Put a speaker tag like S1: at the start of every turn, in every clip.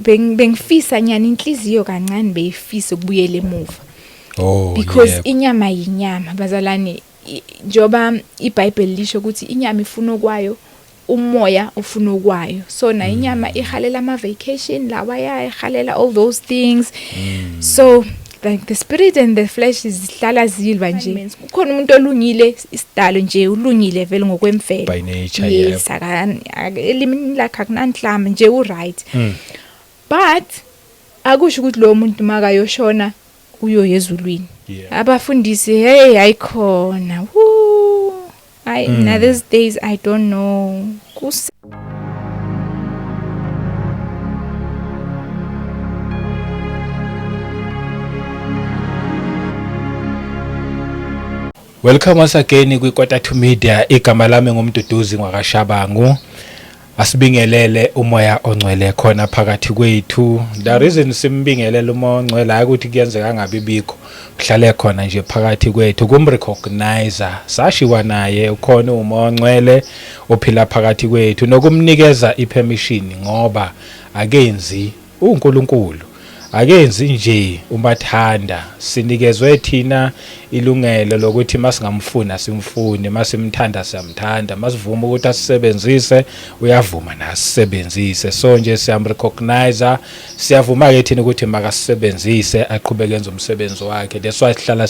S1: Bengifisa nyani inhliziyo kancane beyifisa ukubuyela emuva.
S2: Oh,
S1: because
S2: yebo.
S1: Inyama yinyama bazalwane, njoba iBhayibheli lisho ukuthi inyama ifuna okwayo, umoya ufuna okwayo. So na inyama ihalela ama vacation lawa, yayihalela all those things. So like the spirit and the flesh zihlala zilwa nje. Kukhona umuntu olungile, isidalo nje ulungile vele ngokwemvelo.
S2: By nature.
S1: Yes, elimini lakhe akunanhlamba nje, u right. But akusho ukuthi lo muntu makayoshona uyoya ezulwini. Abafundisi, hey, ayikhona. Woo. I now these days I don't know. Kus
S2: Welcome once again kwi-Kwatatu Media. Igama lami nguMduduzi ngwakaShabangu. Asibingelele umoya ongcwele khona phakathi kwethu. The reason simbingelele umoya ongcwele, hayi ukuthi kuyenzeka ngabe bikho, uhlale khona nje phakathi kwethu, kumrecognize sashiwa naye ukhona umoya ongcwele ophila phakathi kwethu, nokumnikeza ipermission, ngoba akenzi uNkulunkulu, akenzi nje umathanda. Sinikezwe thina ilungelo lokuthi masingamfuna simfune, masimthanda siyamthanda, masivuma ukuthi asisebenzise uyavuma nasisebenzise. So nje siyamrecognize, siyavuma ke thina ukuthi makasisebenzise aqhubeke enze umsebenzi wakhe. That's why sihlala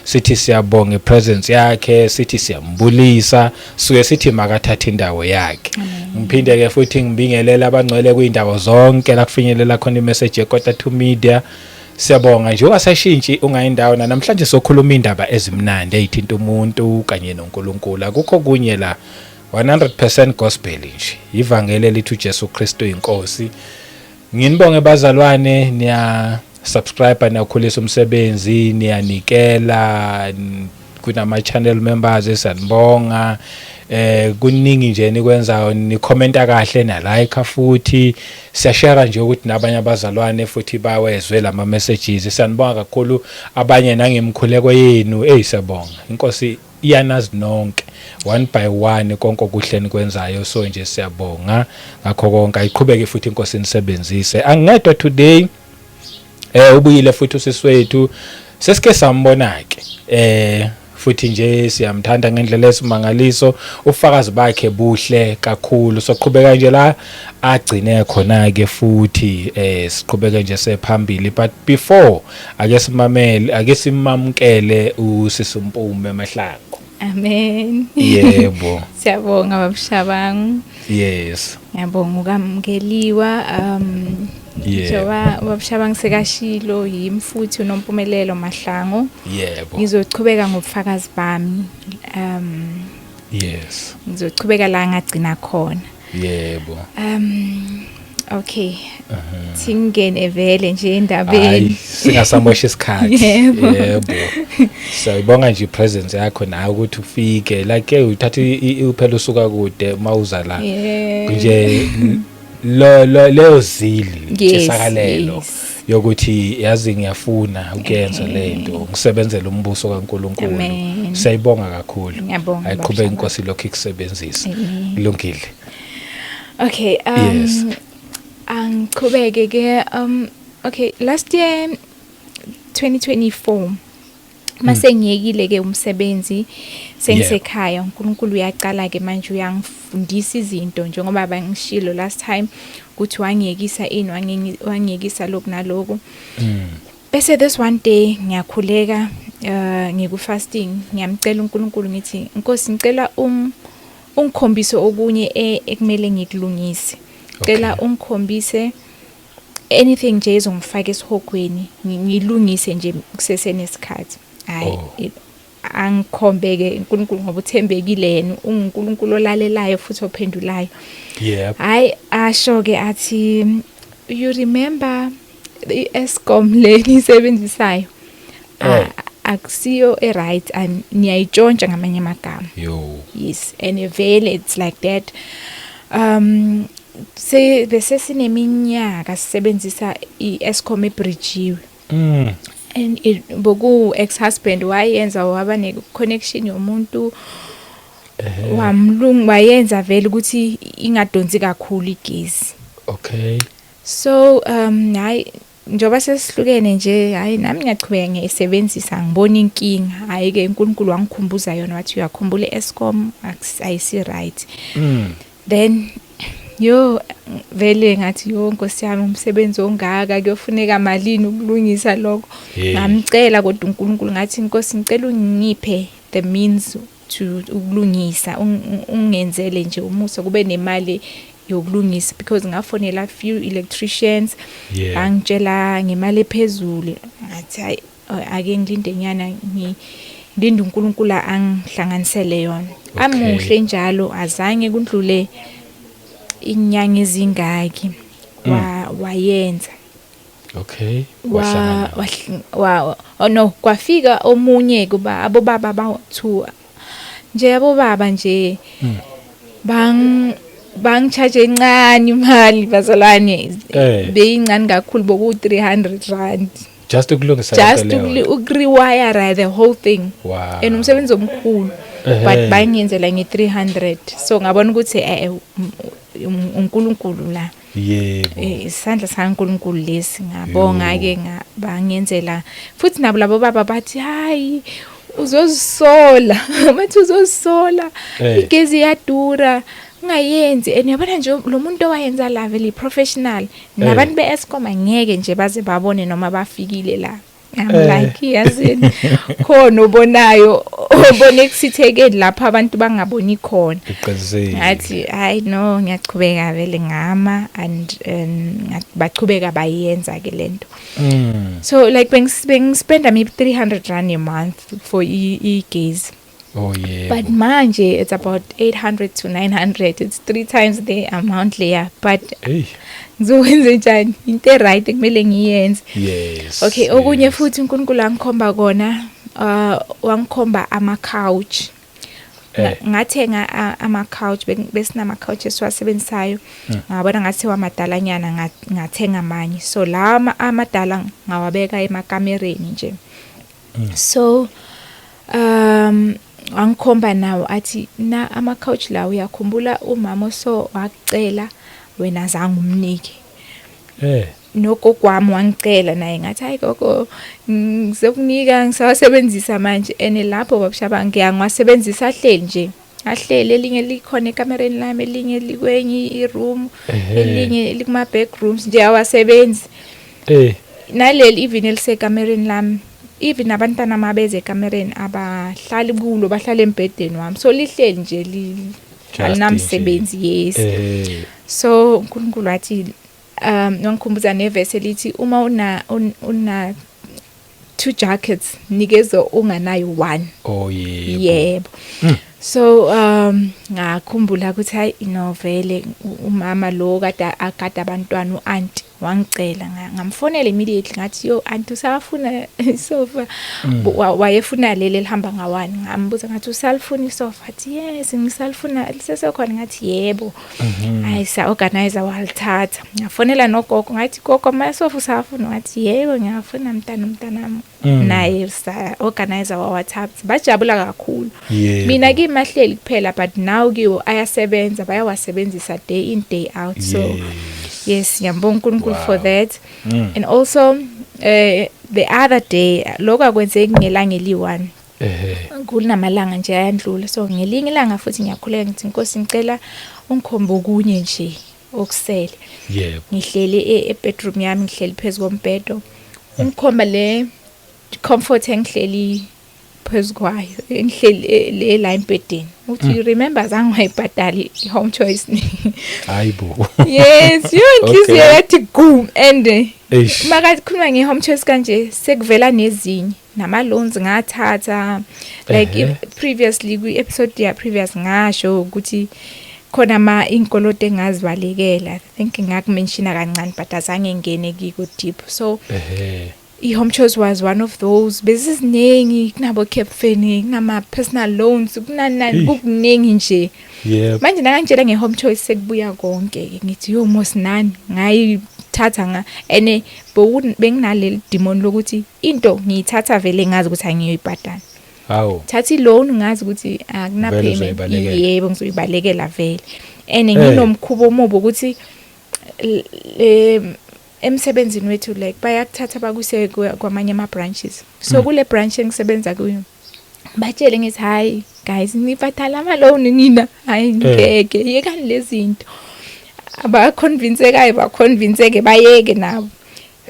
S2: sithi siyabonga ipresence yakhe, sithi siyambulisa, suke sithi makathathe indawo yakhe. Ngiphinde ke futhi ngibingelela abangcwele kuyindawo zonke la kufinyelela khona imessage yeKota 2 Media. Siyabonga nje, ungasashintshi ungayindawo. Namhlanje sokhuluma indaba ezimnandi ezithinta umuntu kanye noNkulunkulu. Akukho kunye la, 100% gospel nje, ivangeli elithi uJesu Kristu inkosi. Nginibonge bazalwane, niya subscribe, niyakhulisa umsebenzi, niyanikela kunama channel members, siyanibonga. Kuningi nje nikwenzayo, nikhomenta kahle, na like futhi siyashare nje ukuthi nabanye abazalwane futhi bawezwe lama messages. Siyanibonga kakhulu abanye nangemkhuleko yenu. Hey, siyabonga, inkosi iyanazi nonke one by one konke okuhle nikwenzayo. So nje siyabonga ngakho konke, ayiqhubeke futhi inkosi nisebenzise. Angingedwa today, ubuyile futhi usiswethu, sesike sambona ke, futhi nje siyamthanda ngendlela esimangaliso, ufakazi bakhe buhle kakhulu. Soqhubeka nje la agcine khona ke futhi, siqhubeke nje sephambili, but before ake simamele, ake simamkele usisumpume Mahlangu.
S1: Amen.
S2: Yebo.
S1: Siyabonga babushabangu.
S2: Yes.
S1: Ngiyabonga ukamukeliwa. Njengoba babushabangu sekashilo, yimi futhi uNompumelelo Mahlangu. Ngizochubeka ngobufakazi bami. Ngizochubeka la ngagcina khona. Okay. Singene vele nje endabeni.
S2: Hayi, singasamosha isikhathi.
S1: Yebo.
S2: Yebo. Siyayibonga nje presence yakho nawe ukuthi ufike. Like uthatha uphela usuka kude mawuza la. Nje lo leyo zili, intshisakalelo yokuthi yazi ngiyafuna ukuyenza lento, ngisebenzele umbuso kaNkuluNkulu. Siyayibonga kakhulu.
S1: Ngiyabonga,
S2: Ayiqhubeke
S1: Baba.
S2: inkosi lokhu ikusebenzisa.
S1: Amen.
S2: Kulungile.
S1: Okay, angiqhubeke ke. Okay, last year 2024 mase ngiyekile ke umsebenzi, sengisekhaya, uNkulunkulu uyaqala ke manje uyangifundisa izinto njengoba bangishilo last time ukuthi wangiyekisa ini, wangiyekisa lokhu naloku. Bese this one day ngiyakhuleka, ngiku fasting, ngiyamcela uNkulunkulu, ngithi, "Nkosi, ngicela ungikhombise okunye ekumele ngikulungise. Cela ungikhombise anything nje ezongifaka esihogweni, ngilungise nje kusesenesikhathi." Hayi, angikhombeke uNkulunkulu ngoba uthembekile yena, unguNkulunkulu olalelayo futhi ophendulayo. Hayi, asho ke athi, "You remember i-Eskom le nisebenzisayo? Akusiyo e-right and niyayitshontsha ngamanye amagama."
S2: Yo.
S1: Yes, and vele it's like that. Se bese sineminyaka sisebenzisa i-Eskom ebridgiwe. And it boku ex husband wayenza, waba ne connection yomuntu wamlungu, wayenza vele ukuthi ingadonsi kakhulu igesi. So hayi, njoba sesihlukene nje, hayi, nami ngiyachubeka ngiyayisebenzisa, ngibona inkinga. Hayi ke, uNkulunkulu wangikhumbuza yona, wathi uyakhumbula Eskom ayisi right. Then yo, vele ngathi, yo Nkosi yami, umsebenzi ongaka, kuyofuneka malini ukulungisa lokho? Ngamcela kodwa uNkulunkulu, ngathi, Nkosi, ngicela ungiphe the means to ukulungisa, ungenzele nje umusa kube nemali yokulungisa, because ngafonela few electricians, bangitshela ngemali ephezulu. Ngathi hayi, ake ngilinde nyana, ngilinde uNkulunkulu angihlanganisele yona. Amuhle njalo, azange kundlule inyanga ezingaki, wayenza. Wa
S2: Wahlangana.
S1: Wa, oh no, kwafika omunye kuba abobaba ba two nje, abobaba nje, bangicharge encane imali, bazalwane. Beyincane kakhulu, boku 300 rand.
S2: Just ukulungisa
S1: just
S2: yonke leyo nto.
S1: Ukurewire the whole thing. And umsebenzi omkhulu, but bangiyenzela nge-300, so ngabona ukuthi uNkulunkulu la. Isandla saNkulunkulu lesi, ngabonga ke, bangenzela futhi nabo labo baba. Bathi hayi, uzozisola, bathi uzozisola. Igezi iyadura, ungayenzi. And yabona nje lo muntu owayenza la vele professional, nabantu be-Eskom angeke nje baze babone noma bafikile la. I'm like, yazini, khona obonayo, obona ekusithekeni lapho abantu bangaboni khona.
S2: Iqinisile.
S1: Ngathi hayi no, ngiyachubeka vele, ngama and bachubeka bayenza ke lento. So like bengispenda maybe 300 rand a month for igezi.
S2: Oh yebo.
S1: But manje it's about 800 to 900, it's three times the amount leya, but
S2: Hey.
S1: ngizokwenza njani? Into right kumele ngiyenze. Okay, okunye futhi uNkulunkulu angikhomba kona, wangikhomba ama couch. Ngathenga ama couch, besinama couch esiwasebenzisayo, ngabona ngathi wamadalanyana, ngathenga amanye. So la amadala ngawabeka emakamereni nje. So wangikhomba nawo, athi na ama couch la, uyakhumbula umama so wakucela, wena zange umnike? Nogogo wami wangicela naye, ngathi hayi gogo, ngizokunika, ngisawasebenzisa manje. And lapho babushaba ngiyangiwasebenzisa, ahleli nje, ahleli, elinye likhona ekamereni lami, elinye likwenye iroom, elinye likuma back rooms nje, awasebenzi. Naleli even elisekamereni lami, even abantwana mabeze ekamereni abahlali kulo, bahlala embhedeni wami, so lihleli nje
S2: Just
S1: alinamsebenzi, yes. So uNkulunkulu wathi, wangikhumbuza nevesi elithi uma una two jackets, nikeza unganayo one.
S2: Oh yebo.
S1: Yebo. So ngakhumbula ukuthi hayi no, vele umama lo kade akade abantwana, uauntie wangicela, ngamfonela immediately, ngathi yo auntie, usafuna isofa? Wayefuna leli elihamba ngawani. Ngambuza ngathi, usalifuna isofa? Athi yes, ngisalifuna, lisesekhona? Ngathi yebo. Hayi, sa organizer, walithatha. Ngafonela nogogo, ngathi gogo, amasofa usafuna? Ngathi yebo, ngiyafuna mntana, mntanami. Naye sa organizer, wawathatha, bajabula kakhulu. Mina kimahleli kuphela, but now kiwo ayasebenza, bayawasebenzisa day in day out, so yes, ngiyambonga uNkulunkulu for that. And also the other day, lokho akwenzeki ngelanga eli-1, kunamalanga nje ayandlula. So ngelinye ilanga futhi ngiyakhuleka, ngithi Nkosi, ngicela ungikhombe okunye nje okusele. Ngihleli e-bedroom yami, ngihleli phezu kombhedo, ungikhomba le comfort engihleli phezu kwayo, engihleli le la embhedeni, uthi you remember zange wayibhadali i-Home Choice?
S2: Hayibo.
S1: Yes, yo, inhliziyo yathi gum, and
S2: Eish.
S1: makakhuluma nge-Home Choice kanje, sekuvela nezinye nama-loans ngathatha, like previously kwi-episode ya previous ngasho ukuthi khona ma inkoloto engazibalekela. I think ngakumenshina kancane, but azange ngene kiko deep, so i-Home Choice was one of those. Besiziningi, kunabo Capfin, kunama personal loans, kunani nani, kukuningi nje. Manje nakangitshela nge-Home Choice, sekubuya konke. Ngithi yo mos, nani ngayithatha nga ene benginaleli demon lokuthi into ngiyithatha vele ngazi ukuthi angiyoyibhadala.
S2: Hawu.
S1: Thatha i-loan ngazi ukuthi akuna
S2: Vele
S1: payment.
S2: uzoyibalekela.
S1: Yebo, ngizoyibalekela vele, and nginomkhubo omubi ukuthi Emsebenzini wethu, like, bayakuthatha bakuse kwamanye ama branches. So kule branch engisebenza kuyo, batshele ngithi, "Hayi guys, nibhadala ama loan nina, hayi ngeke, yekani lezi zinto." Abaconvincekayo baconvinceke, bayeke nabo,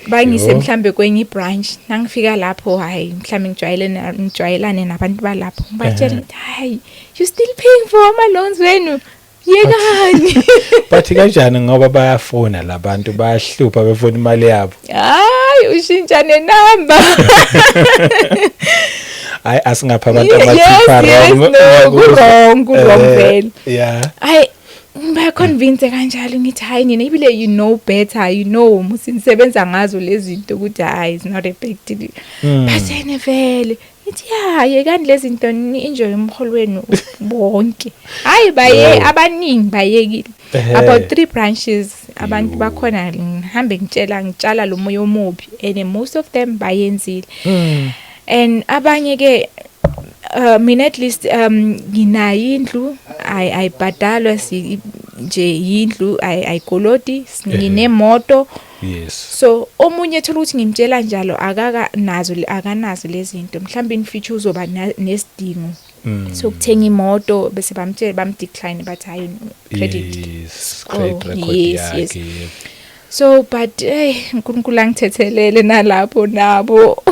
S1: bangise mhlambe kwenye ibranch. Nangifika lapho, hayi, mhlambe ngijwayelane nabantu balapho, ngibatshele ngithi, "Hayi, you still paying for ama loans wenu, yekani."
S2: Bathi kanjani? Ngoba bayafona labantu, bayahlupha befuna imali yabo.
S1: Hayi, ushintsha nenamba.
S2: Hayi, asingapha abantu
S1: amathipha wrong. No, ku-wrong, ku-wrong vele. Hayi, ngibaconvince kanjalo, ngithi, "Hayi nina, ibile you know better, you know musinisebenza ngazo lezi zinto ukuthi hayi, it's not a big deal." But ene vele ngithi, "Ya, yekani lezi zinto, ni-enjoy umholo wenu bonke." Hayi, baye abaningi bayekile. About three branches, abantu bakhona ngihambe ngitshela, ngitshala lo moya omubi, and most of them bayenzile. And abanye ke, mina at least nginayo indlu, ayibhadalwa, si nje indlu ayikoloti, nginemoto. So omunye ethola ukuthi ngimtshela njalo, akaka nazo, akanazo lezi zinto, mhlawumbe in future uzoba nesidingo sokuthenga imoto, bese bamtshela, bamdecline, bathi hayi, credit
S2: Credit record
S1: yes.
S2: yakhe, yebo.
S1: So but hey, uNkulunkulu angithethelele nalapho nabo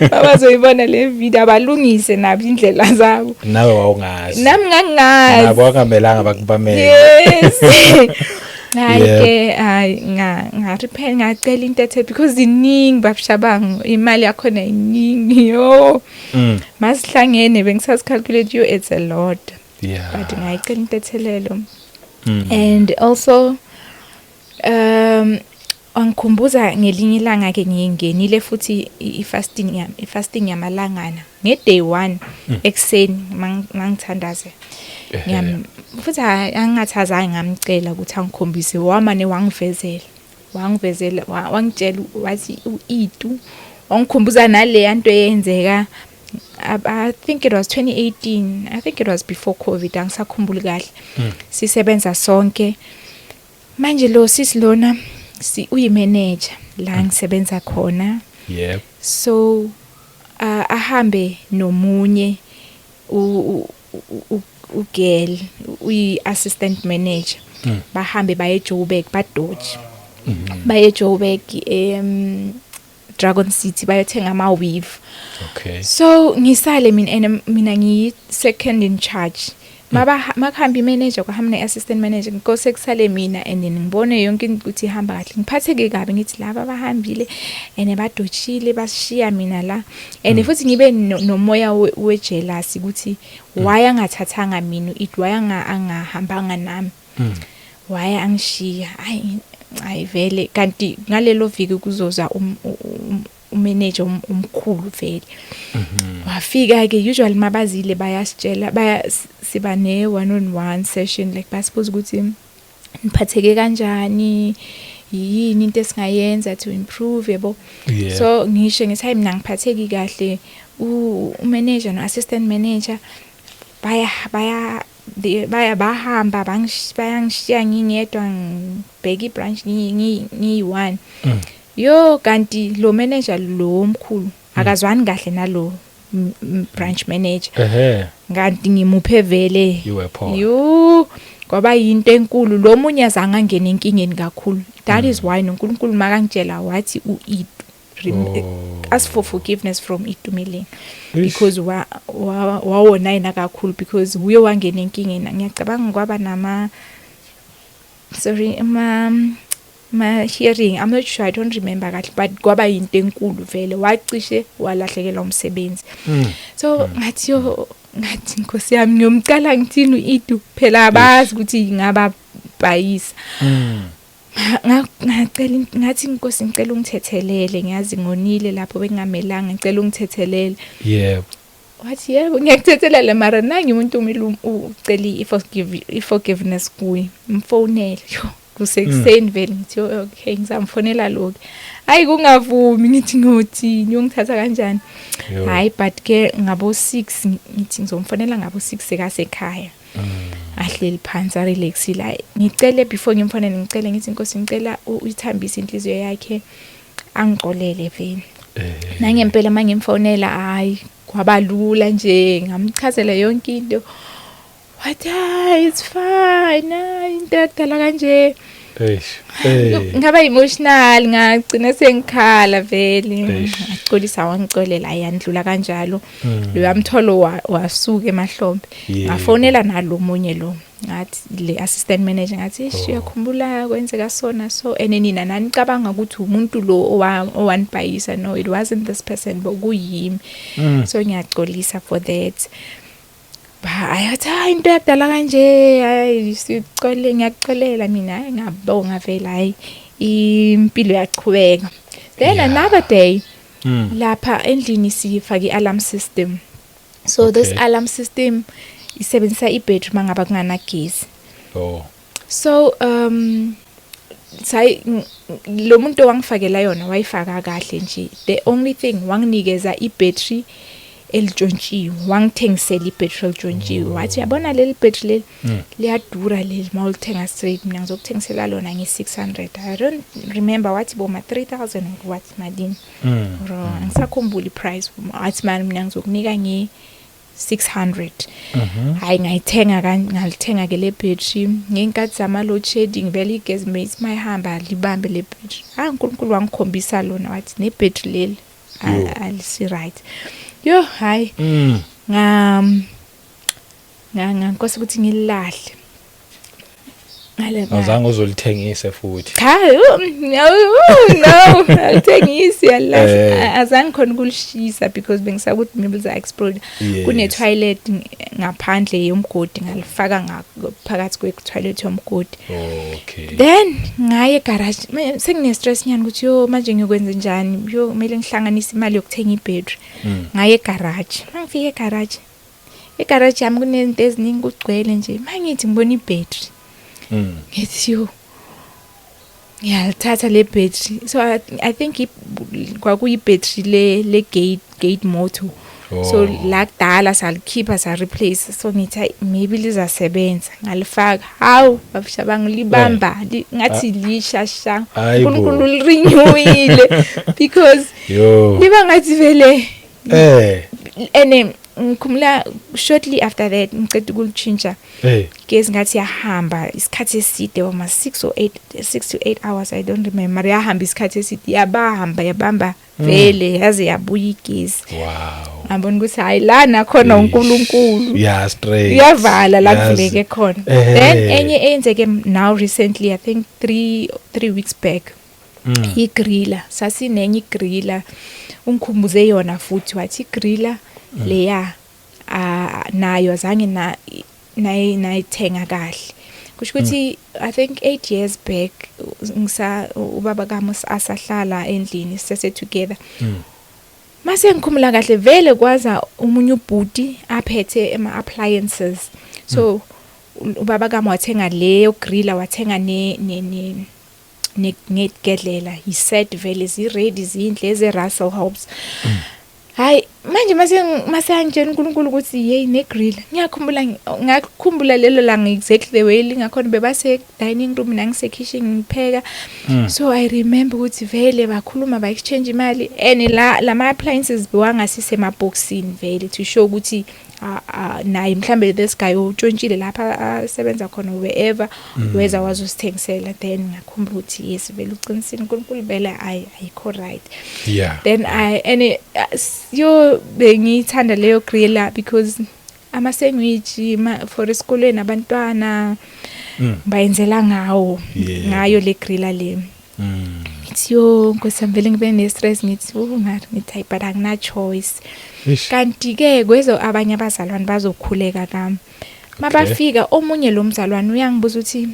S1: babazoyibona le video, abalungise nabo indlela zabo.
S2: Nawe wawungazi.
S1: Nami ngangingazi.
S2: Nabo angamelanga bakubamele.
S1: Yes, hayi ke, hayi, nga repent, ngacela intethe because iningi, babushabangu, imali yakhona iningi, yo. Masihlangene bengisasicalculate you, it's a lot. But ngayicela intethelelo. And also angikhumbuza ngelinye ilanga ke, ngingenile futhi i-fasting yami, i-fasting yamalangana, nge-day 1 ekseni mangithandaze. Ngiyam futhi angathi azange ngamcela ukuthi angikhombise, wamane wangivezela, wangitshela, wathi u-Itu wangikhumbuza nale nto eyenzeka. I think it was 2018, I think it was before COVID, angisakhumbuli kahle. Sisebenza sonke manje, lo sisi lona si uyimanager la ngisebenza khona. So ahambe nomunye ugirl uyi assistant manager. Bahambe baye eJoburg, badoje baye eJoburg, Dragon City, bayothenga ama weave. So ngisale mina, and mina ngiyi second in charge. Maba makuhamba imanager, kwahamba ne-assistant manager, nkose kusale mina, and then ngibone yonke into ukuthi ihamba kahle. Ngiphatheke kabi, ngithi laba bahambile and badochile, bashiya mina la, and futhi ngibe nomoya we-jealous ukuthi why angathathanga mina it, why angahambanga nami, why angishiya. Hayi, hayi vele, kanti ngalelo viki kuzoza umanager omkhulu vele. Wafika ke. Usually mabazile bayasitshela, baya siba ne one on one session, like basibuza ukuthi niphatheke kanjani, yini into esingayenza to improve, yabo. So ngisho ngithi, "Hayi, mina ngiphatheki kahle, umanager no assistant manager baya bahamba, bayangishiya ngingedwa, ngibheka ibranch ngiyi-one." Yo, kanti lo manager lo omkhulu akazwani kahle nalo branch manager. Kanti ngimuphe vele.
S2: You were poor.
S1: Yo, kwaba yinto enkulu, lo munye azange angene enkingeni kakhulu. That is why noNkulunkulu makangitshela wathi u-Itu ask for forgiveness from Itumeleng
S2: Eish.
S1: because wawona yena kakhulu, because uye wangena enkingeni. Ngiyacabanga kwaba nama, sorry, ma hearing, I'm not sure, I don't remember kahle, but kwaba yinto enkulu vele, wacishe walahlekelwa umsebenzi. So ngathi, yo, ngathi, "Nkosi yami, ngiyomcala ngithini u-Itu? Phela abazi ukuthi ngaba bhayisa." Ngacela ngathi, "Nkosi, ngicela ungithethelele, ngiyazi ngonile lapho, bengamelanga, ngicela ungithethelele." Wathi, "Yebo, ngiyakuthethelela, mara nangi umuntu umele ucele i-forgiveness kuye, mfonele." Yo, kusekuseni vele, ngithi, "Oh, okay, ngizamfonela lokhu." Hayi, kungavumi, ngithi, "Ngothini, uyongithatha kanjani?"
S2: Yo.
S1: Hayi, but ke ngabo 6, ngithi ngizomfonela ngabo 6, sekasekhaya. Ahleli phansi, arelaxile. Hayi, ngicele before ngimfonele, ngicele ngithi, "Inkosi, ngicela uyithambise inhliziyo yakhe, angicolele vele." Nangempela mangimfonela, hayi, kwabalula nje, ngamchazela yonke into. Wathi, "Hayi, it's fine, hayi, into yakudala kanje."
S2: Eish. Eh.
S1: Ngaba emotional, ngagcina sengikhala vele.
S2: Eish.
S1: Ngaxolisa, wangicolela, ayandlula kanjalo. Lo yamtholo wasuka emahlombe. Ngafonela nalo munye lo, ngathi le assistant manager, ngathi, "Ish, uyakhumbula kwenzeka sona so, and nina nanicabanga ukuthi umuntu lo owanibhayisa. No, it wasn't this person, but kuyimi. So ngiyaxolisa for that." Ba ayathi, "Hayi, into yakudala kanje, hayi, sicole, ngiyakuxolela mina." Hayi, ngabonga vele, hayi, impilo yachubeka. Then another day, lapha endlini sifake i-alarm system. So this alarm system isebenzisa i-battery mangaba kunganagesi. So sayi lo muntu owangifakela yona wayifaka kahle nje. The only thing, wanginikeza i-battery elitshontshiwe, wangithengisela i-battery elitshontshiwe. Wathi, "Yabona leli battery leli, liyadura leli mawulithenga straight, mina ngizokuthengisela lona nge-600." I don't remember, wathi boma 3000 or what, malini. Or angisakhumbuli i-price. Wathi, "Mani, mina ngizokunika nge-600." Hayi, ngayithenga, ngalithenga ke le battery ngenkathi zama load shedding. Vele igezi mayithi mayihamba libambe le battery. Hayi, uNkulunkulu wangikhombisa lona, wathi ne battery leli
S2: Yo.
S1: alisi right. Yo, hayi, nga nga ngankosi ukuthi ngililahle ngale.
S2: Awuzange uzolithengise futhi?
S1: Cha, no, alithengisi, yalahle. Azange khona ukulishisa because bengisakuthi maybe liza explode. Kune toilet ngaphandle yomgodi, ngalifaka phakathi kwe toilet yomgodi. Then ngaye egarage, sengine stress nyani ukuthi, yo, manje ngiyokwenza njani? Yo, kumele ngihlanganise imali yokuthenga ibhattery. Ngaye egarage. Mangifika egarage, egarage yami kunezinto eziningi, kugcwele nje. Mangithi ngibona ibhattery, ngithi, yo, ngiyalithatha le battery. So I think kwakuyi-battery le gate motor. So la kudala salikhipha, sa replace. So ngithi, "Hayi, maybe lizasebenza." Ngalifaka, hawu, babusha libamba ngathi lisha sha.
S2: Hayi bo.
S1: uNkulunkulu lirenewile because
S2: Yo.
S1: liba ngathi vele. And ngikhumbula shortly after that, ngiceda ukulitshintsha, gezi ngathi yahamba isikhathi eside, boma 6 or 8, 6 to 8 hours, I don't remember. Yahamba isikhathi eside, yabamba, yabamba vele, yaze yabuya igezi. Ngabona ukuthi hayi, la nakhona uNkulunkulu
S2: Yeah, straight.
S1: uyavala la
S2: Yazi.
S1: kuvuleke khona. Then enye eyenzeke now recently, I think 3 weeks back, igriller. Sasinenye igriller, ungikhumbuze yona futhi, wathi igriller leya, nayo azange na nayithenga kahle. Kusho ukuthi I think 8 years back, ngisa ubaba kami asahlala endlini, sese together. Mase ngikhumula kahle vele, kwaza umunye ubhuti aphethe ama appliances. So ubaba kami wathenga leyo griller, wathenga ne ne ne negedlela. He said vele zi ready, zindle eze Russell Hobbs. Hayi, manje mase angitshela uNkulunkulu ukuthi, hey, ne grill. Ngiyakhumbula, ngakhumbula lelo langa exactly the way lingakhona. Bebase dining room, nangise kitchen ngipheka. So I remember ukuthi vele bakhuluma, ba exchange imali, and la lama appliances bewangasisemaboxini vele, to show ukuthi naye mhlambe this guy utshontshile lapha asebenza khona, wherever, weza wazosithengisela. Then ngakhumbula ukuthi yes, vele uqinisile uNkulunkulu, vele ayi, ayikho right. Then I and yo, bengiyithanda leyo griller because ama sandwich for esikolweni abantwana bayenzela ngawo, ngayo le griller le. Ngithi, yo, Nkosi yami, vele ngibe ne stress. Ngithi, oh, ngari ngithi, hayi, but angina choice.
S2: Eish.
S1: Kanti ke kwezo abanye abazalwane bazokhuleka kami. Mabafika, omunye lo mzalwane uyangibuza ukuthi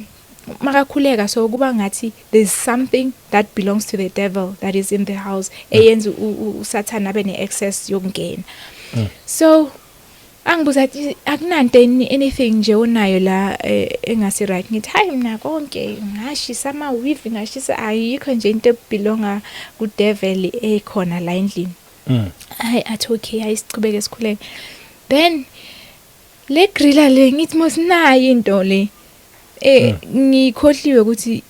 S1: makakhuleka, so kuba ngathi there's something that belongs to the devil that is in the house, eyenza uSathana abe ne-access yokungena. So angibuza athi, "Akunanto anything nje onayo la engasi right?" Ngithi, "Hayi, mina konke ngashisa ama weave, ngashisa, ayikho nje into ebelonga ku devil ekhona la endlini." Hayi, athi, "Okay, hayi, sichubeke sikhuleke." Then Le griller le, ngithi mos nayi into le, ngikhohliwe ukuthi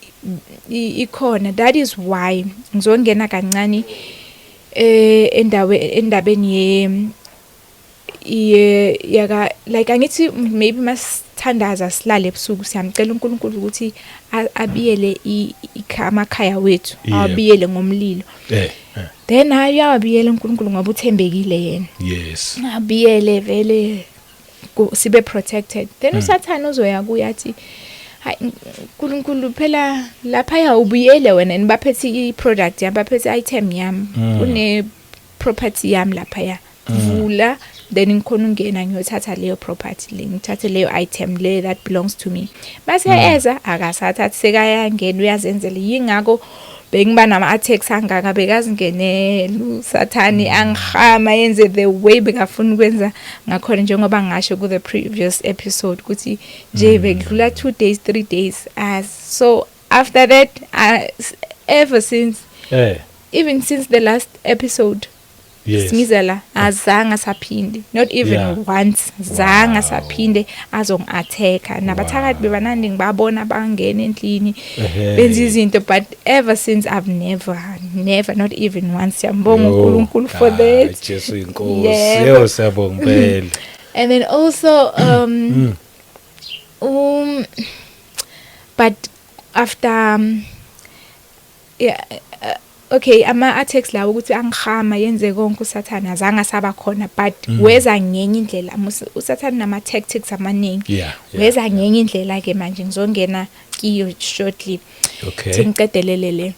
S1: ikhona. That is why ngizongena kancane endawe endabeni ye yaka, like angithi maybe masithandaza silale ebusuku, siyamcela uNkulunkulu ukuthi abiyele amakhaya wethu, awabiyele ngomlilo. Then hayi, uyawabiyela uNkulunkulu ngoba uthembekile yena. Abiyele vele, sibe protected. Then uSathane uzoya kuye athi, "Hayi uNkulunkulu, phela lapha ya ubuyele wena, nibaphethe i-product yami, baphethe item yami, kune property yami lapha, ya vula, then ngikhona ungena ngiyothatha leyo property le, ngithathe leyo item le that belongs to me." Base eza akasathathi, sekayangena uyazenzela. Yingakho bengiba nama-attacks angaka, bekazingenela uSathane, angihama yenze the way bekafuna ukwenza ngakhona, njengoba ngasho ku the previous episode ukuthi nje bekudlula 2 days, 3 days as so. After that, ever since, even since the last episode simiza la, azange saphinde, not even once, zange saphinde azongi-attacka. Nabathakathi bebanandi, ngibabona bangena endlini, benza izinto, but ever since I've never, never, not even once. Siyambonga
S2: Yo,
S1: uNkulunkulu for
S2: hayi,
S1: that.
S2: Jesu inkosi.
S1: Yebo.
S2: Yebo, siyabonga impela.
S1: And then also but after yeah, okay, ama attacks lawo ukuthi angihama yenze konke, uSathana azange asaba khona, but weza ngenye indlela. USathana nama tactics amaningi. Weza ngenye indlela ke manje, ngizongena kiyo shortly. Thi ngiqedelele le.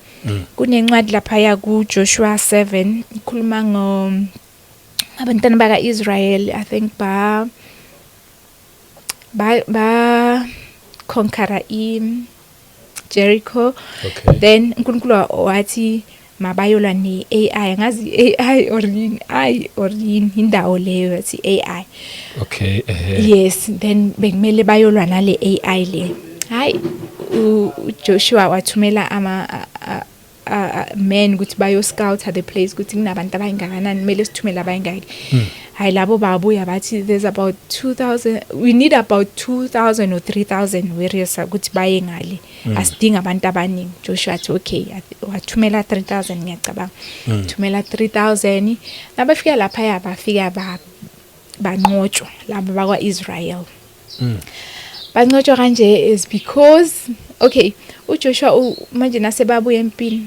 S1: Kunencwadi lapha ya ku Joshua 7, ikhuluma ngo abantwana baka Israel. I think ba conquer i Jericho. Then uNkulunkulu wathi mabayolwa ne-AI, ngazi i-AI or yini, I or yini, indawo leyo yathi AI.
S2: Okay eh
S1: Yes, then bekumele bayolwa nale AI le. Hayi, uJoshua wathumela ama men ukuthi bayo scout the place, ukuthi kunabantu abayingakanani, kumele sithumele abayingaki. Hayi, labo babuya bathi there's about 2000, we need about 2000 or 3000 warriors ukuthi baye ngale, asidinga abantu abaningi. Joshua athi okay, wathumela 3000, ngiyacabanga. Thumela 3000, nabafika lapha ya bafika ba banqotshwa laba bakwa-Israel. Banqotshwa kanje is because, okay, uJoshua manje nasebabuya empini,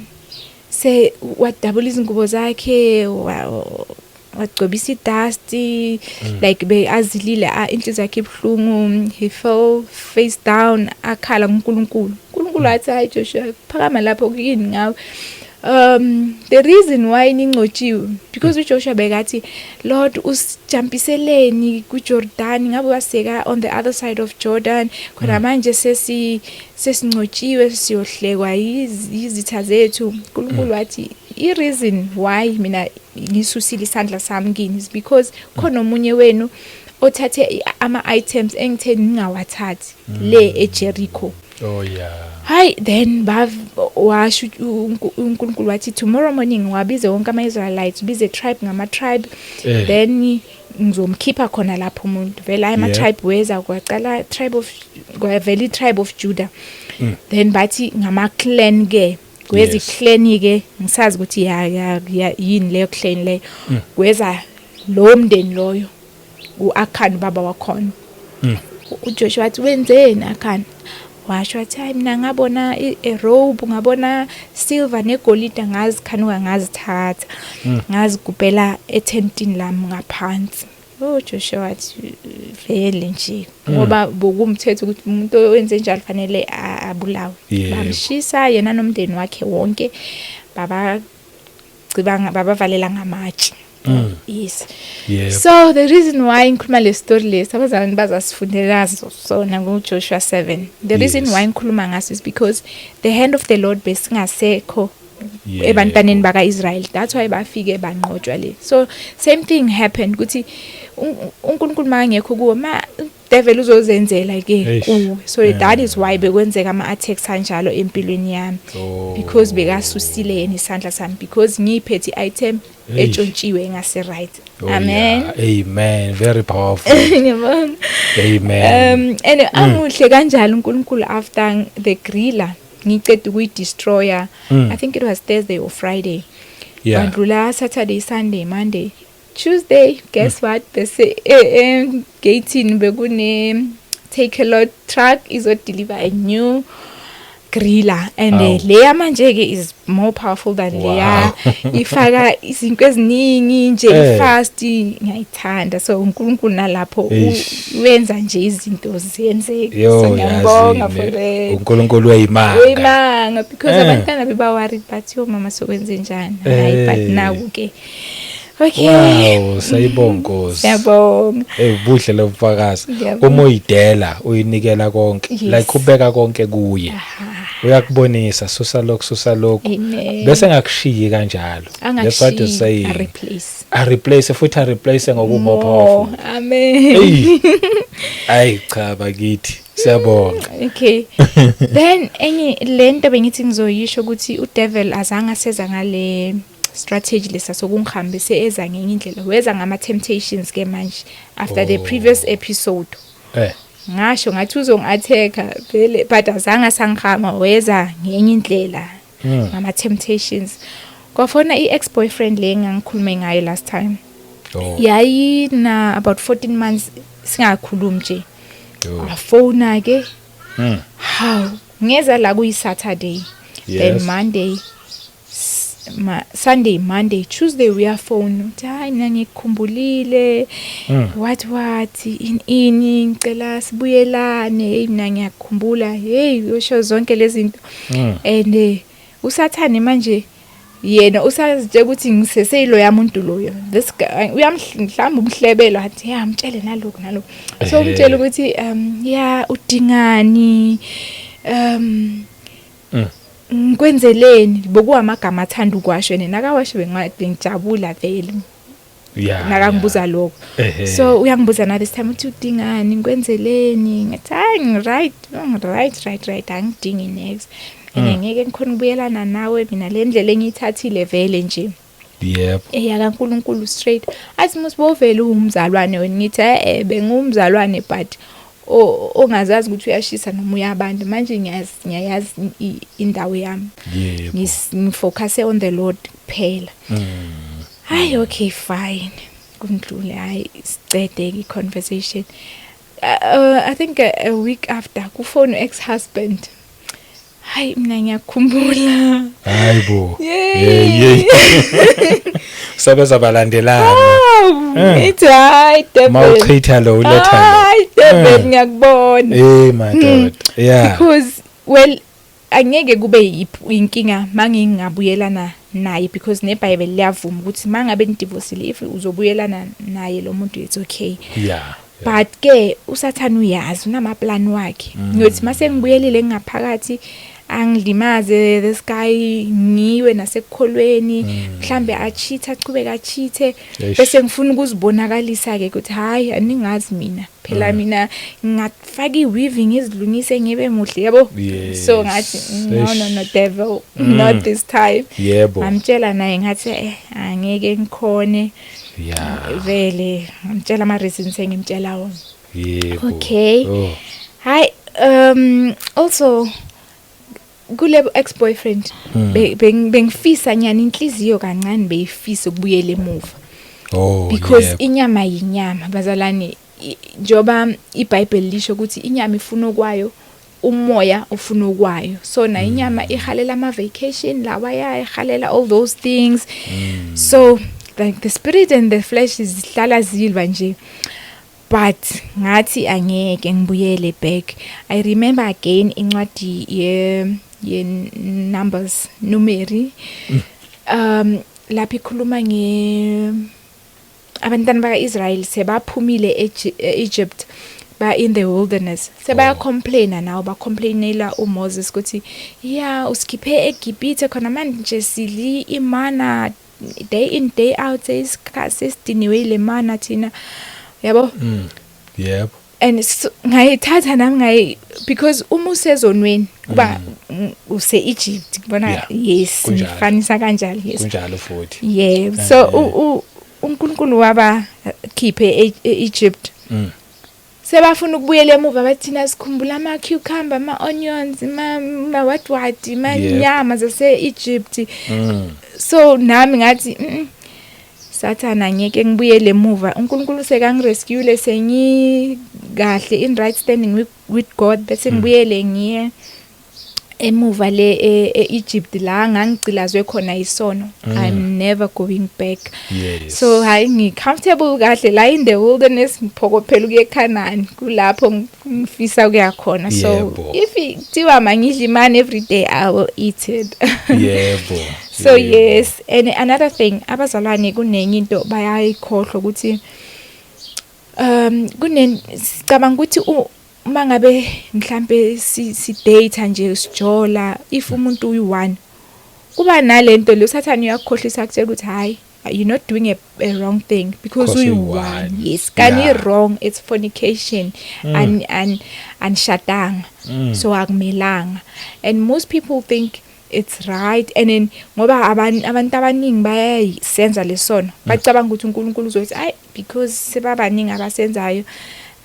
S1: se wadabula izingubo zakhe, wagcobisa idust, like be azilile, inhliziyo yakhe ibhlungu. He fell face down, akhala kuNkulunkulu. uNkulunkulu wathi, "Hayi Joshua, phakama lapho, kuyini ngawe?" The reason why ninqotshiwe, because uJoshua bekathi, "Lord, usijampiseleni kuJordan? Ngabe waseka on the other side of Jordan khona manje, sesinqotshiwe, siyohlekwa yizitha zethu." uNkulunkulu wathi, "I reason why mina ngisusile isandla sami kini is because khona omunye wenu othathe ama items engithe ningawathathi le eJericho."
S2: Oh yeah.
S1: Hayi, then bav washo uNkulunkulu wathi, "Tomorrow morning wabize wonke ama-Israelites, bize tribe ngama-tribe, then ngizomkhipha khona lapho umuntu." Vele hayi, ama-tribe weza, kwaqala tribe of, kwavela i-tribe of Judah. Then bathi ngama-clan ke, kweza i-clan ke, ngisazi ukuthi ya yini leyo clan leyo. Kweza lo mndeni loyo, uAkhan baba wakhona. UJoshua wathi, "Wenzeni Akhan?" Washo wathi, "Hayi, mina ngabona a robe, ngabona silver negolide, ngazikhanuka, ngazithatha, ngazigubhela etentini lami ngaphansi." Oh, Joshua wathi vele nje, ngoba bokumthetho ukuthi umuntu owenze njalo fanele abulawe. Bamshisa yena nomndeni wakhe wonke, baba cibanga, babavalela ngamatshe. Yes. So the reason why ngikhuluma le story lesi, abazalwane bazasifundela sona ngo Joshua 7. The reason why ngikhuluma ngaso is because the hand of the Lord besingasekho. Ebantwaneni bakaIsrael. That's why bafike banqotshwa le. So same thing happened ukuthi uNkulunkulu makangekho kuwo, ma devil uzozenzela ke
S2: Eish.
S1: kuwe. So that is why bekwenzeka ama attacks anjalo empilweni yami, because bekasusile yena isandla sami, because ngiyiphethe item
S2: Eish.
S1: etshontshiwe engase right.
S2: Oh,
S1: Amen.
S2: yeah. Amen, very powerful.
S1: Ngiyabonga.
S2: Amen.
S1: And amuhle kanjalo uNkulunkulu, after the griller ngiceda ukuyidestroya, I think it was Thursday or Friday, bandlula Saturday, Sunday, Monday, Tuesday, guess what? Bese gateini bekune Takealot truck izo deliver a new griller, and
S2: Awu.
S1: leya manje ke is more powerful than leya, ifaka izinto eziningi nje, fast, ngiyayithanda. So uNkulunkulu nalapho
S2: Eish.
S1: wenza nje izinto ziyenzeke.
S2: Yo,
S1: So ngiyambonga
S2: yazini,
S1: for that.
S2: uNkulunkulu weyimanga.
S1: Uyimanga, because abantwana beba worried, but yo mama, sokwenze njani? Hayi, but
S2: Eh.
S1: now ke okay.
S2: Wow, sayibonga Nkosi.
S1: Siyabonga.
S2: Eh, buhle lobufakazi.
S1: Ngiyabonga.
S2: Uma uyidela, uyinikela konke, like ubeka konke kuye. Uyakubonisa, susa lokhu, susa lokhu.
S1: Amen.
S2: Bese ngakushiyi kanjalo. That's what you're
S1: Angakushiyi,
S2: saying.
S1: a replace.
S2: A replace, futhi a replace ngoku more powerful.
S1: Amen.
S2: Hey. Ayi cha bakithi. Siyabonga.
S1: Okay, then enye lento bengithi ngizoyisho ukuthi udevil azange aseza ngale strategy lesa sokungihambise, eza ngenye indlela, weza ngama temptations ke manje after the previous episode. Ngasho ngathi uzongi-attacka vele, but azange asangihama, weza ngenye indlela ngama temptations. Kwafona i-ex boyfriend le engangikhulume ngayo last time. Yayina about 14 months singakhulumi nje. Afona ke. How ngeza la kuyi Saturday, then Monday, Sunday, Monday, Tuesday uyafona uthi, "Hayi, mina ngikukhumbulile, what in ini, ngicela sibuyelane. Hey, mina ngiyakukhumbula." Hey, uyosho zonke lezi zinto. And usathane manje yena usazitshela ukuthi ngiseseyiloya muntu loyo, this guy uyamhlamba, umhlebelo, athi ya mtshele nalokhu nalokhu. So umtshela ukuthi ya, udingani, ngikwenzeleni? Bokuwamagama athanda ukwasho, yena nakawasho bengijabula vele nakangibuza lokho. So uyangibuza na this time uthi, "Udingani, ngikwenzeleni?" Ngathi, "Hayi, ngi-right, ngi-right, right, right, angidingi next and ngeke ngikhona ukubuyelana nawe mina, le ndlela engiyithathile vele nje eyakaNkulunkulu straight." Athi, "Musibovele uwumzalwane wena." Ngithi, "Eh, bengumzalwane, but ongazazi ukuthi uyashisa noma uyabantu. Manje ngiyazi, ngiyayazi indawo yami. Ngifocus on the Lord kuphela." Hayi, okay, fine, kundlule, hayi, sicede i-conversation. I think a week after kufone ex husband, "Hayi, mina ngiyakhumbula."
S2: Hayibo.
S1: Yay.
S2: Hey, hey. Sebeza balandelana.
S1: Oh, ithi hayi devil.
S2: Mawuchitha lo, uletha lo.
S1: Hayi devil, ngiyakubona.
S2: Eh, madoda. Yeah.
S1: Because well, angeke kube inkinga mangingabuyelana naye, because neBhayibheli liyavuma ukuthi mangabe nidivorcile, if uzobuyelana naye lo muntu, it's okay. But ke usathana uyazi, unamaplan wakhe. Ngiyothi mase ngibuyelile ngaphakathi, angilimaze this guy, ngiwe nasekukholweni, mhlambe achithe, achubeke achithe.
S2: Eish.
S1: Bese ngifuna ukuzibonakalisa ke ukuthi hayi, aningazi mina phela, mina ngingafaka iweaving, ngizilungise, ngibe muhle, yabo. So ngathi, "No, no, no,
S2: Eish.
S1: devil, not this time." Ngamtshela naye, ngathi, "Eh, angeke ngikhone vele." Ngamtshela ama reasons engimtshela wona. Okay. Hayi, also kule ex boyfriend bengifisa nyani, inhliziyo kancane beyifisa ukubuyela emuva, because inyama yinyama bazalwane, njoba iBhayibheli lisho ukuthi inyama ifuna okwayo, umoya ufuna okwayo. So na inyama ihalela ama vacation lawa, ya, ihalela all those things. So like the spirit and the flesh izihlala zilwa nje, but ngathi angeke ngibuyele back. I remember again incwadi ye Numbers, Numeri, lapho ikhuluma nge abantwana bakaIsrael sebaphumile eEgypt. Ba in the wilderness sebaya complaina now, ba complainela uMoses ukuthi, yeah, usikhiphe eGibhithe, khona manje sidli imana day in, day out, sesidiniwe ile mana thina, yabo.
S2: Yebo.
S1: And so, ngayithatha nami ngayi because uma usezonweni kuba use Egypt kubona. Yes.
S2: Kunjalo.
S1: Ngifanisa kanjalo, yes.
S2: Kunjalo futhi.
S1: Yeah, so uNkulunkulu waba khiphe e-Egypt. Sebafuna ukubuyela emuva, bathina sikhumbula ama cucumber, ama onions, ma what what, manyama zase Egypt. So nami ngathi, Sathana, ngeke ngibuyele emuva. uNkulunkulu sekangirescue, sengi kahle in right standing with God, bese ngibuyele ngiye emuva le e-Egypt la ngangicilazwe khona isono. I'm never going back. So hayi, ngi comfortable kahle la in the wilderness, ngiphokophela ukuya eCanaan, kulapho ngifisa ukuya khona. So if kuthiwa mangidla imana every day, I will eat it. So yes, and another thing, abazalwane, kunenye into bayayikhohlwa ukuthi kune sicabanga ukuthi uma ngabe mhlambe si date nje, sijola, if umuntu uyi-one kuba nalento le, usathane uyakukhohlisa, akutshela ukuthi hayi, you're not doing a wrong thing because
S2: 'Cause
S1: uyi-one.
S2: uyi-one.
S1: Yes, kani wrong, it's fornication and anishadanga, so akumelanga. And most people think it's right, and then ngoba abantu abaningi bayayisenza lesono, bacabanga ukuthi uNkulunkulu uzothi, ay, because sebabaningi abasenzayo,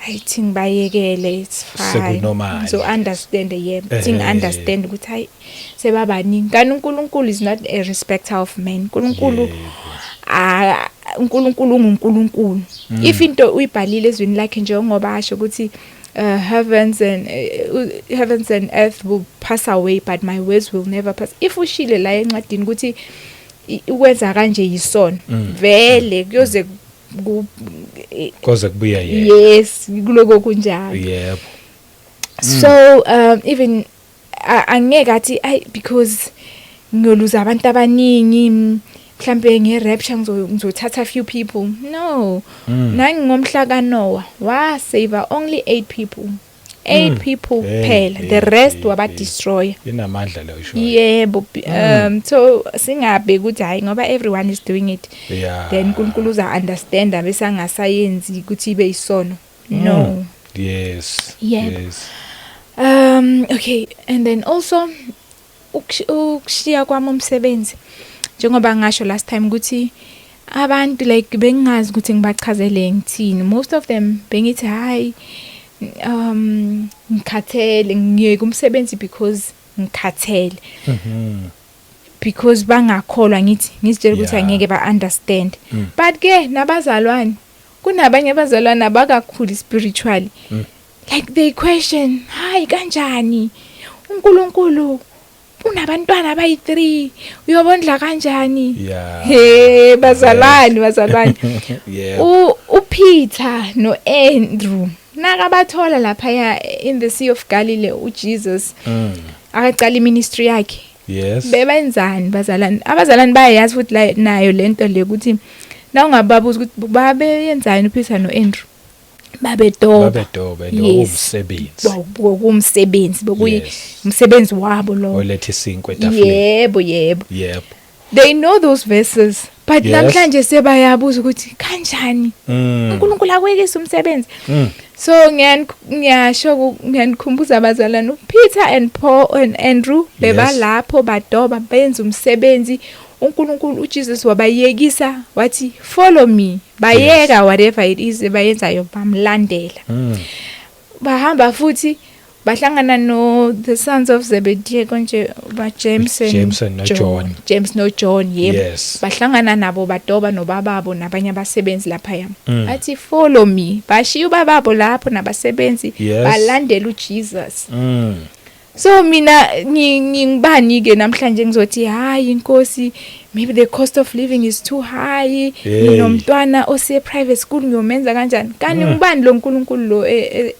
S1: ayithi ngibayekele, it's fine.
S2: Sekunormal.
S1: So understand, yeah, thi understand ukuthi hayi, sebabaningi, kanti uNkulunkulu is not a respecter of men. uNkulunkulu, ah, uNkulunkulu unguNkulunkulu. If into uyibhalile ezwini lakhe, njengoba asho ukuthi heavens and earth will pass away, but my words will never pass. If ushile la encwadini ukuthi ukwenza kanje yisono, vele kuyoze
S2: Koze kubuya yena.
S1: Yes, kuloko kunjalo. So even angeke athi ay, because ngiyoluza abantu abaningi, mhlambe nge-rapture ngizothatha few people. No. Nangomhla kaNoah wa save only 8 people, 8 people kuphela, the rest waba destroy.
S2: Inamandla leyo isho.
S1: Yebo, so singabe ukuthi hayi, ngoba everyone is doing it, then uNkulunkulu uza understand bese angasayenzi ukuthi ibe isono. No. Yebo. Okay, and then also ukushiya kwami umsebenzi, njengoba ngasho last time ukuthi abantu, like, bengingazi ukuthi ngibachazele ngithini. Most of them bengithi hayi, ngikhathele, ngiyeke umsebenzi because ngikhathele, because bangakholwa, ngithi ngizitshela ukuthi angeke ba understand. But ke nabazalwane, kunabanye abazalwane abakakhuli spiritually, like they question, hayi, kanjani uNkulunkulu unabantwana abayi3, uyobondla kanjani? He, bazalwane, bazalwane, uPeter noAndrew nakabathola lapha ya in the Sea of Galilee, uJesus akaqala iministry yakhe, bebenzani bazalwane? Abazalwane bayayazi futhi la nayo lento le ukuthi na ungababuza ukuthi babeyenzani uPeter noAndrew, babedoba.
S2: Babedoba.
S1: Yes.
S2: Umsebenzi.
S1: Bokumsebenzi bokuyi umsebenzi wabo lo.
S2: Oletha isinkwa etafuleni.
S1: Yebo. They know those verses, but namhlanje sebayabuza ukuthi kanjani uNkulunkulu akwekisa umsebenzi. So ngiyasho ngiyanikhumbuza abazalwane, uPeter and Paul and Andrew bebalapho badoba, benza umsebenzi. uNkulunkulu, uJesus wabayekisa, wathi, "Follow me." Bayeka whatever it is bayenzayo, bamlandela. Bahamba futhi bahlangana no the sons of Zebedee, konje ba James and
S2: James and no John.
S1: James no John, yebo. Bahlangana nabo, badoba nobababo nabanye abasebenzi laphaya. Bathi, "Follow me." Bashiya ubababo lapho nabasebenzi, balandela uJesus. So mina ngingibani ke namhlanje ngizothi hayi inkosi, maybe the cost of living is too high,
S2: Hey.
S1: nginomntwana ose private school, ngiyomenza kanjani? Kanti ngubani lo nkulunkulu lo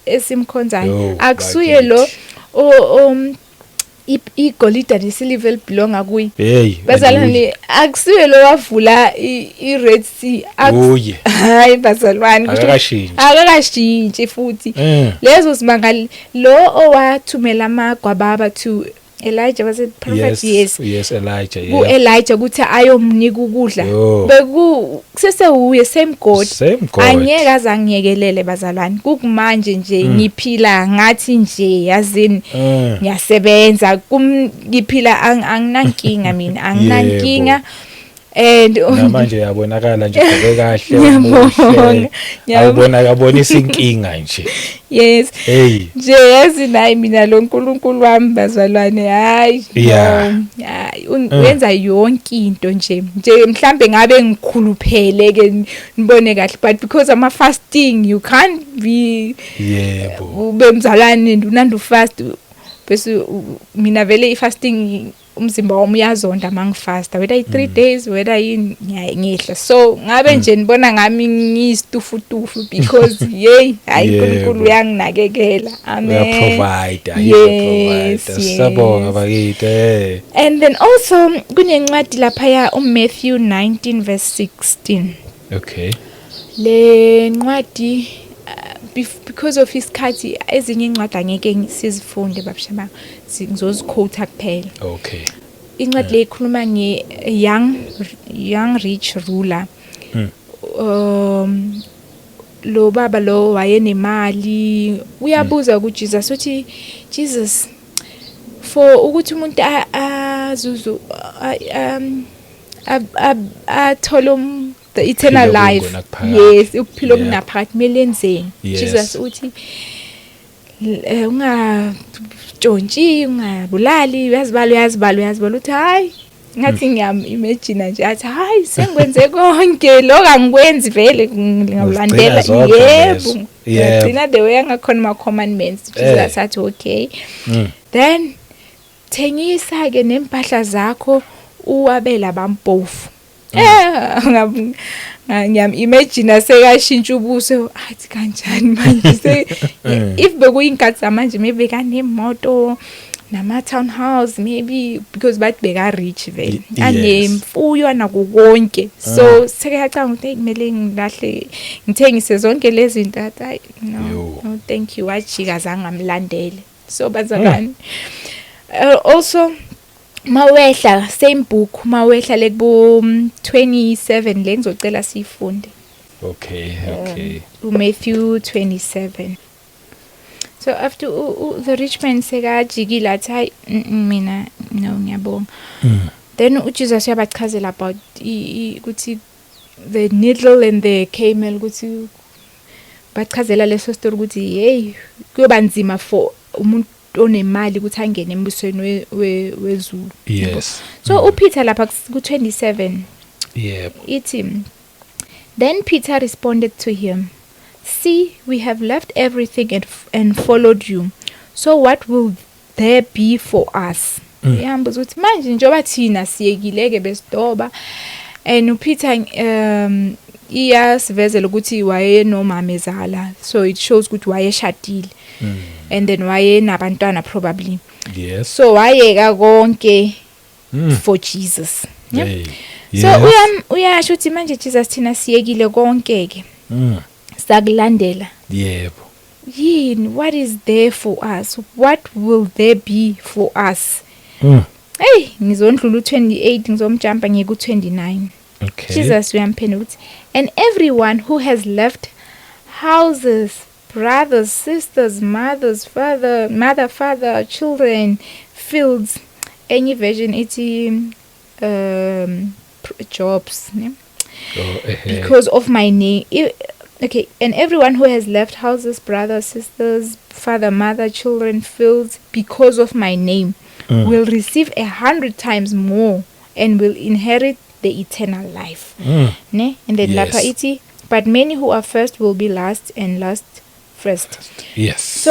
S1: esimkhonzayo?
S2: Yo,
S1: Akusuye lo
S2: bakithi.
S1: o Igolide nesiliva elibelonga kuye.
S2: Hey.
S1: Bazalwane, akusiwe lo wavula i-Red Sea.
S2: Uye.
S1: Hayi bazalwane,
S2: Akakashintshi.
S1: Akakashintshi futhi. Lezo simanga lo owathumela amagwababa to Elijah, was it prophet?
S2: Yes. Yes, Elijah. Yeah.
S1: Ku-Elijah ukuthi ayomnika ukudla.
S2: Yo.
S1: Beku kusesewuye, same God.
S2: Same God.
S1: Angeke azangiyekelele bazalwane, kukumanje nje ngiphila ngathi nje, yazini, ngiyasebenza kum, ngiphila, anginankinga mina, anginankinga and
S2: Namanje yabonakala nje, ugqoke kahle.
S1: Ngiyabonga,
S2: Umuhle.
S1: ngiyabonga.
S2: Awubona, akabonisa inkinga nje.
S1: Yes.
S2: Hey.
S1: Nje yazi nayi mina lo nkulunkulu wami bazalwane, hayi. No, hayi, wenza yonke into nje nje mhlambe ngabe ngikhuluphele ke nibone kahle, but because ama fasting, you can't be ube mzalwane unanda ufast bese mina vele i-fasting, umzimba wami uyazonda mangifasta, whether i-3 days, whether yini, ngiyehla. So ngabe nje nibona ngami ngiyisitufutufu because yey, hayi, uNkulunkulu uyanginakekela, amen.
S2: Uyaprovide.
S1: Yes,
S2: Uyaprovide. Sabonga
S1: yes.
S2: bakithi.
S1: And then also kunencwadi laphaya, uMatthew 19 verse 16. Le ncwadi, because of isikhathi, ezinye incwadi angeke sizifunde babushabanga, ngizoziquote kuphela. Incwadi le ikhuluma nge young rich ruler. Lo baba lo wayenemali, uyabuza kuJesus uthi, "Jesus, for ukuthi umuntu azuzu athole the eternal
S2: Ukuphila
S1: life,
S2: okungunaphakade.
S1: yes, ukuphila okunaphakade, kumele enzeni?" Jesus uthi, "Ungatshontshi, ungabulali, uyazibala, uyazibala, uyazibala." Uthi, "Hayi," ngathi ngiyam imagine nje, athi, "Hayi, sengikwenze konke lokho, angikwenzi vele, ngawulandela."
S2: Uzigcina zonke
S1: Yebo.
S2: lezo. Yebo.
S1: Ngagcina the way angakhona ama commandments. Jesus athi, "Okay, then thengisa ke nempahla zakho, uwabela abampofu." Ngiyam imagine sekashintsha ubuso, athi, "Kanjani manje?" Se if bekuyinkathi zamanje, maybe kanemoto nama townhouse maybe, because bathi beka rich vele, anemfuyo, anako konke. So sekuyacanga ukuthi, "Hey, kumele ngilahle, ngithengise zonke lezi zinto." Athi, "Hayi, no."
S2: Yo.
S1: "No, thank you." Wajika, zange amlandele. So bazalwane, also mawehla, same book, mawehla lekubo 27, le ngizocela siyifunde.
S2: Okay.
S1: uMatthew 27. So after the rich man sekajikile, athi, "Hayi, mina no, ngiyabonga." Then uJesus uyabachazela about ukuthi the needle and the camel, ukuthi bachazela leso story ukuthi hey, kuyoba nzima for umuntu onemali ukuthi angene embusweni wezulu. So uPeter lapha ku-27 ithi, "Then Peter responded to him, 'See, we have left everything and followed you. So what will there be for us?'" Uyambuza ukuthi manje njengoba thina siyekile-ke besidoba, and uPeter iyasivezela ukuthi wayenomama ezala, so it shows ukuthi wayeshadile and then wayenabantwana probably. So wayeka konke for Jesus. Yeah?
S2: Hey.
S1: So uyasho ukuthi manje, "Jesus, thina siyekile konke ke, sakulandela. Yini, what is there for us? What will there be for us?" Hey, ngizondlula u28, ngizomjumpa ngiye ku29. Jesus uyamphendula ukuthi, "And everyone who has left houses, brothers, sisters, mothers, father, mother, father, children, fields," enye version ithi jobs, ne?
S2: Oh, ehe.
S1: "Because of my name," okay, "and everyone who has left houses, brothers, sisters, father, mother, children, fields, because of my name, will receive 100 times more and will inherit the eternal life." Ne? And then lapha ithi, "But many who are first will be last, and last first." So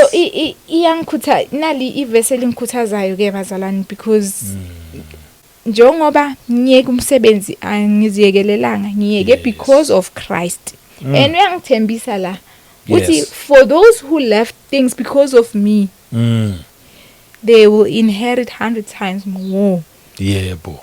S1: iyangikhutha nali ivesi elingikhuthazayo ke bazalwane, because njengoba ngiyeke umsebenzi, angiziyekelelanga, ngiyeke because of Christ. And uyangithembisa la uthi, for those who left things because of me, They will inherit 100 times more.
S2: Yebo.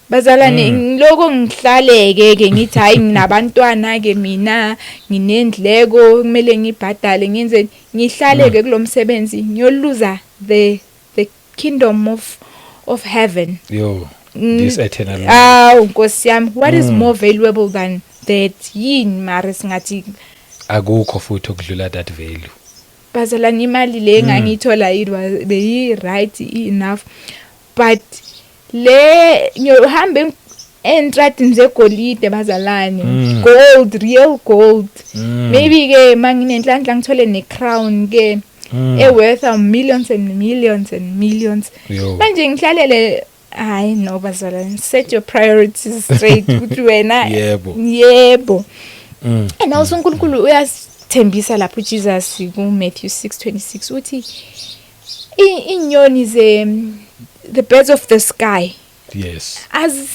S1: Bazalwane, ngiloko ngihlaleke ke ngithi hayi, nginabantwana ke mina, nginendleko kumele ngibhadale, ngenze ngihlaleke kulomsebenzi, ngiyoluza the kingdom of heaven.
S2: Yo, this eternal life.
S1: Awu Nkosi yami, what is more valuable than that? Yini mara singathi?
S2: Akukho futhi okudlula that value.
S1: Bazalwane, imali le engangiyithola, it was beyi right enough, but le ngiyohamba entradini zegolide, bazalwane, gold, real gold. Maybe ke manginenhlanhla ngithole ne crown ke e worth a millions and millions and millions.
S2: Yo.
S1: Manje ngihlalele, hayi no, bazalwane, set your priorities straight ukuthi wena
S2: Yebo.
S1: Yebo. And also uNkulunkulu uyasithembisa lapho, uJesus ku Matthew 6:26 uthi inyoni ze, the birds of the sky, as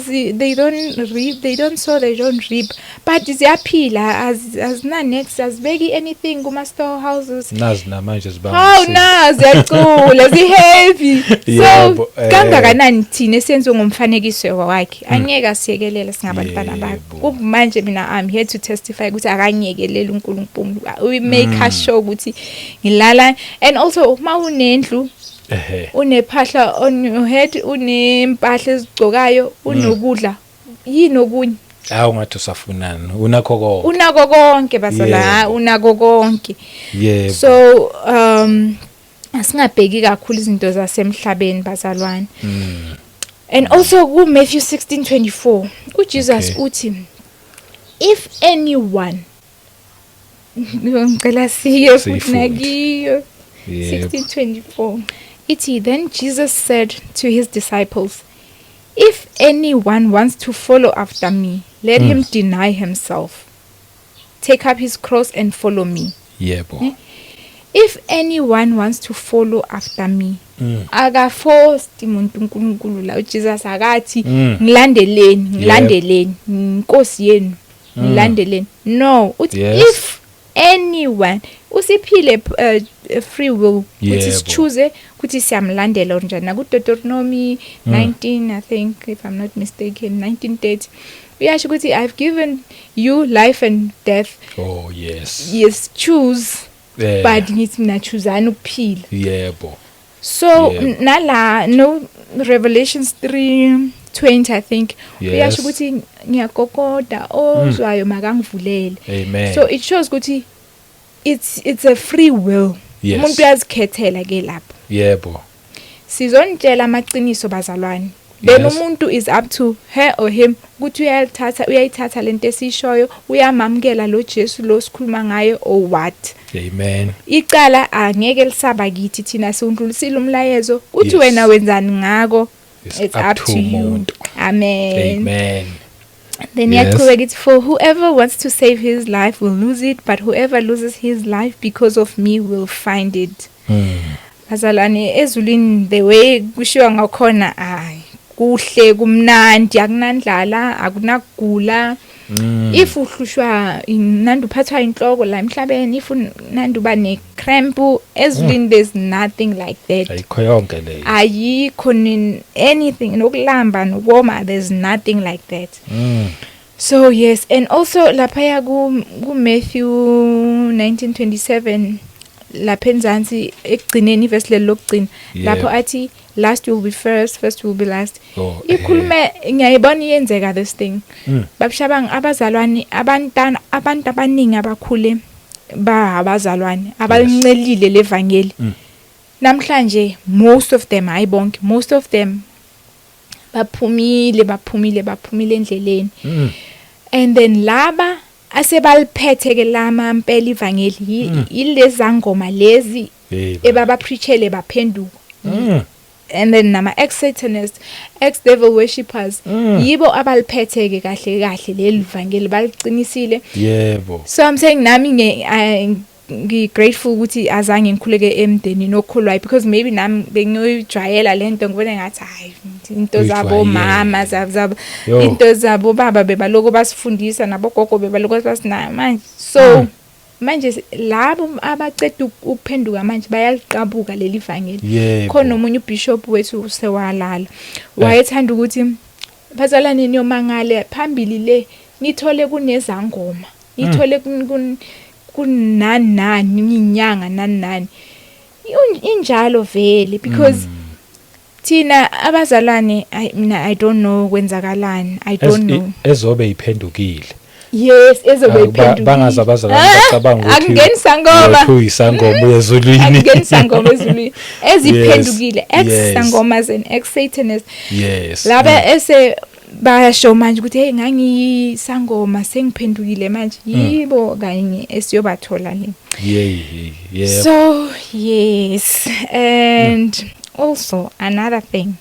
S1: they don't reap, they don't sow, they don't reap, but ziyaphila, azina next, azibeki anything kuma storehouses.
S2: Nazi namanje zibanga.
S1: Hawu, na ziyacula, zi-happy. So
S2: Yebo,
S1: kangakanani thina esenziwe ngomfanekiso wakhe? Angeke asiyekelela singabantwana bakhe. Kumanje mina I'm here to testify ukuthi akanyekelela uNkulunkulu. We make us sure ukuthi ngilala, and also uma unendlu, unephahla on your head, unempahla ezigcokayo, unokudla, yini okunye?
S2: Hawu, ngathi usafunani? Unakho konke.
S1: Unako konke, basala. Unako konke. So asingabheki kakhulu izinto zasemhlabeni, bazalwane. And also ku Matthew 16:24 uJesus uthi if anyone, ngicela siye futhi
S2: Siyifunde.
S1: nakiyo. 16:24 ithi, "Then Jesus said to his disciples, if anyone wants to follow after me, let him deny himself, take up his cross and follow me." If anyone wants to follow after me, akaforce umuntu uNkulunkulu la, uJesus akathi ngilandeleni, ngilandeleni, inkosi yenu, ngilandeleni. No, uthi if anyone, usiphile free will ukuthi sichoose ukuthi siyamlandela or njani. Naku Deuteronomy 19, I think, if I'm not mistaken, 19:30, uyasho ukuthi I've given you life and death.
S2: Oh yes.
S1: Yes, choose. But ngithi mina choosani ukuphila. So nala no Revelations 3:20, I think, uyasho ukuthi ngiyakokoda, ozwayo makangivulele.
S2: Amen.
S1: So it shows ukuthi it's a free will. Umuntu uyazikhethela ke lapho. Sizonitshela amaqiniso, bazalwane, then umuntu is up to her or him ukuthi uyalithatha, uyayithatha lento esishoyo, uyamamukela lo Jesu lo sikhuluma ngayo or what.
S2: Amen.
S1: Icala angeke lisaba kithi thina, siwundlulisile umlayezo uthi wena wenzani ngako.
S2: It's
S1: It's
S2: up
S1: up
S2: to
S1: to you.
S2: umuntu.
S1: Amen.
S2: Amen.
S1: Then iyaqhubeka ithi, "For whoever wants to save his life will lose it, but whoever loses his life because of me will find it." Bazalwane, ezulwini the way kushiwa ngakhona, ay, kuhle, kumnandi, akunandlala, akunakugula. If uhlushwa nandi, uphathwa inhloko la emhlabeni, if nandi uba ne-cramp, ezulwini there's nothing like that.
S2: Ayikho yonke leyo.
S1: Ayikho anything, nokulamba nokoma, there's nothing like that. So yes, and also laphaya ku Matthew 19:27, lapha enzansi ekugcineni, ivesi leli lokugcina lapho athi last will be first, first will be last.
S2: Oh,
S1: Ikhulume, ngiyayibona iyenzeka this thing. Babushabanga abazalwane, abantwana, abantu abaningi abakhule ba abazalwane abancelile levangeli. Namhlanje most of them, hayi bonke, most of them baphumile, baphumile, baphumile endleleni. And then laba asebaliphethe ke lama mpela ivangeli ilezangoma lezi
S2: Hey,
S1: ebabapreachele baphenduka. And then nama ex Satanists, ex devil worshippers, yibo abaliphethe ke kahle kahle leli vangeli, baliqinisile. So I'm saying nami ngi grateful ukuthi azange ngikhuleke emndenini okholwayo, because maybe nami bengiyoyijwayela lento, ngibone ngathi hayi, into zabo mama zabo zabo
S2: Yo.
S1: into zabo baba bebaloko basifundisa, nabogogo bebaloko basinayo manje, so Manje labo abaceda ukuphenduka manje bayaliqabuka leli vangeli. Khona omunye ubishop wethu usewalala, wayethanda ukuthi, "Bazalwane, niyomangale phambili le, nithole kunezangoma, nithole kunani nani, inyanga nani nani." Injalo vele, because thina abazalwane, mina I don't know kwenzakalani, I don't know.
S2: Ezobe iphendukile.
S1: Yes, ezobe iphendukile.
S2: Bangaze abazalwane bacabanga ukuthi
S1: Akungeni sangoma.
S2: Uyisangoma uyezulwini.
S1: Akungeni sangoma ezulwini. Eziphendukile, ex sangomas and ex satanists, laba ese bayasho manje ukuthi, "Hey, ngangiyisangoma, sengiphendukile manje," yibo kanye esiyobathola le. So yes, and also another thing,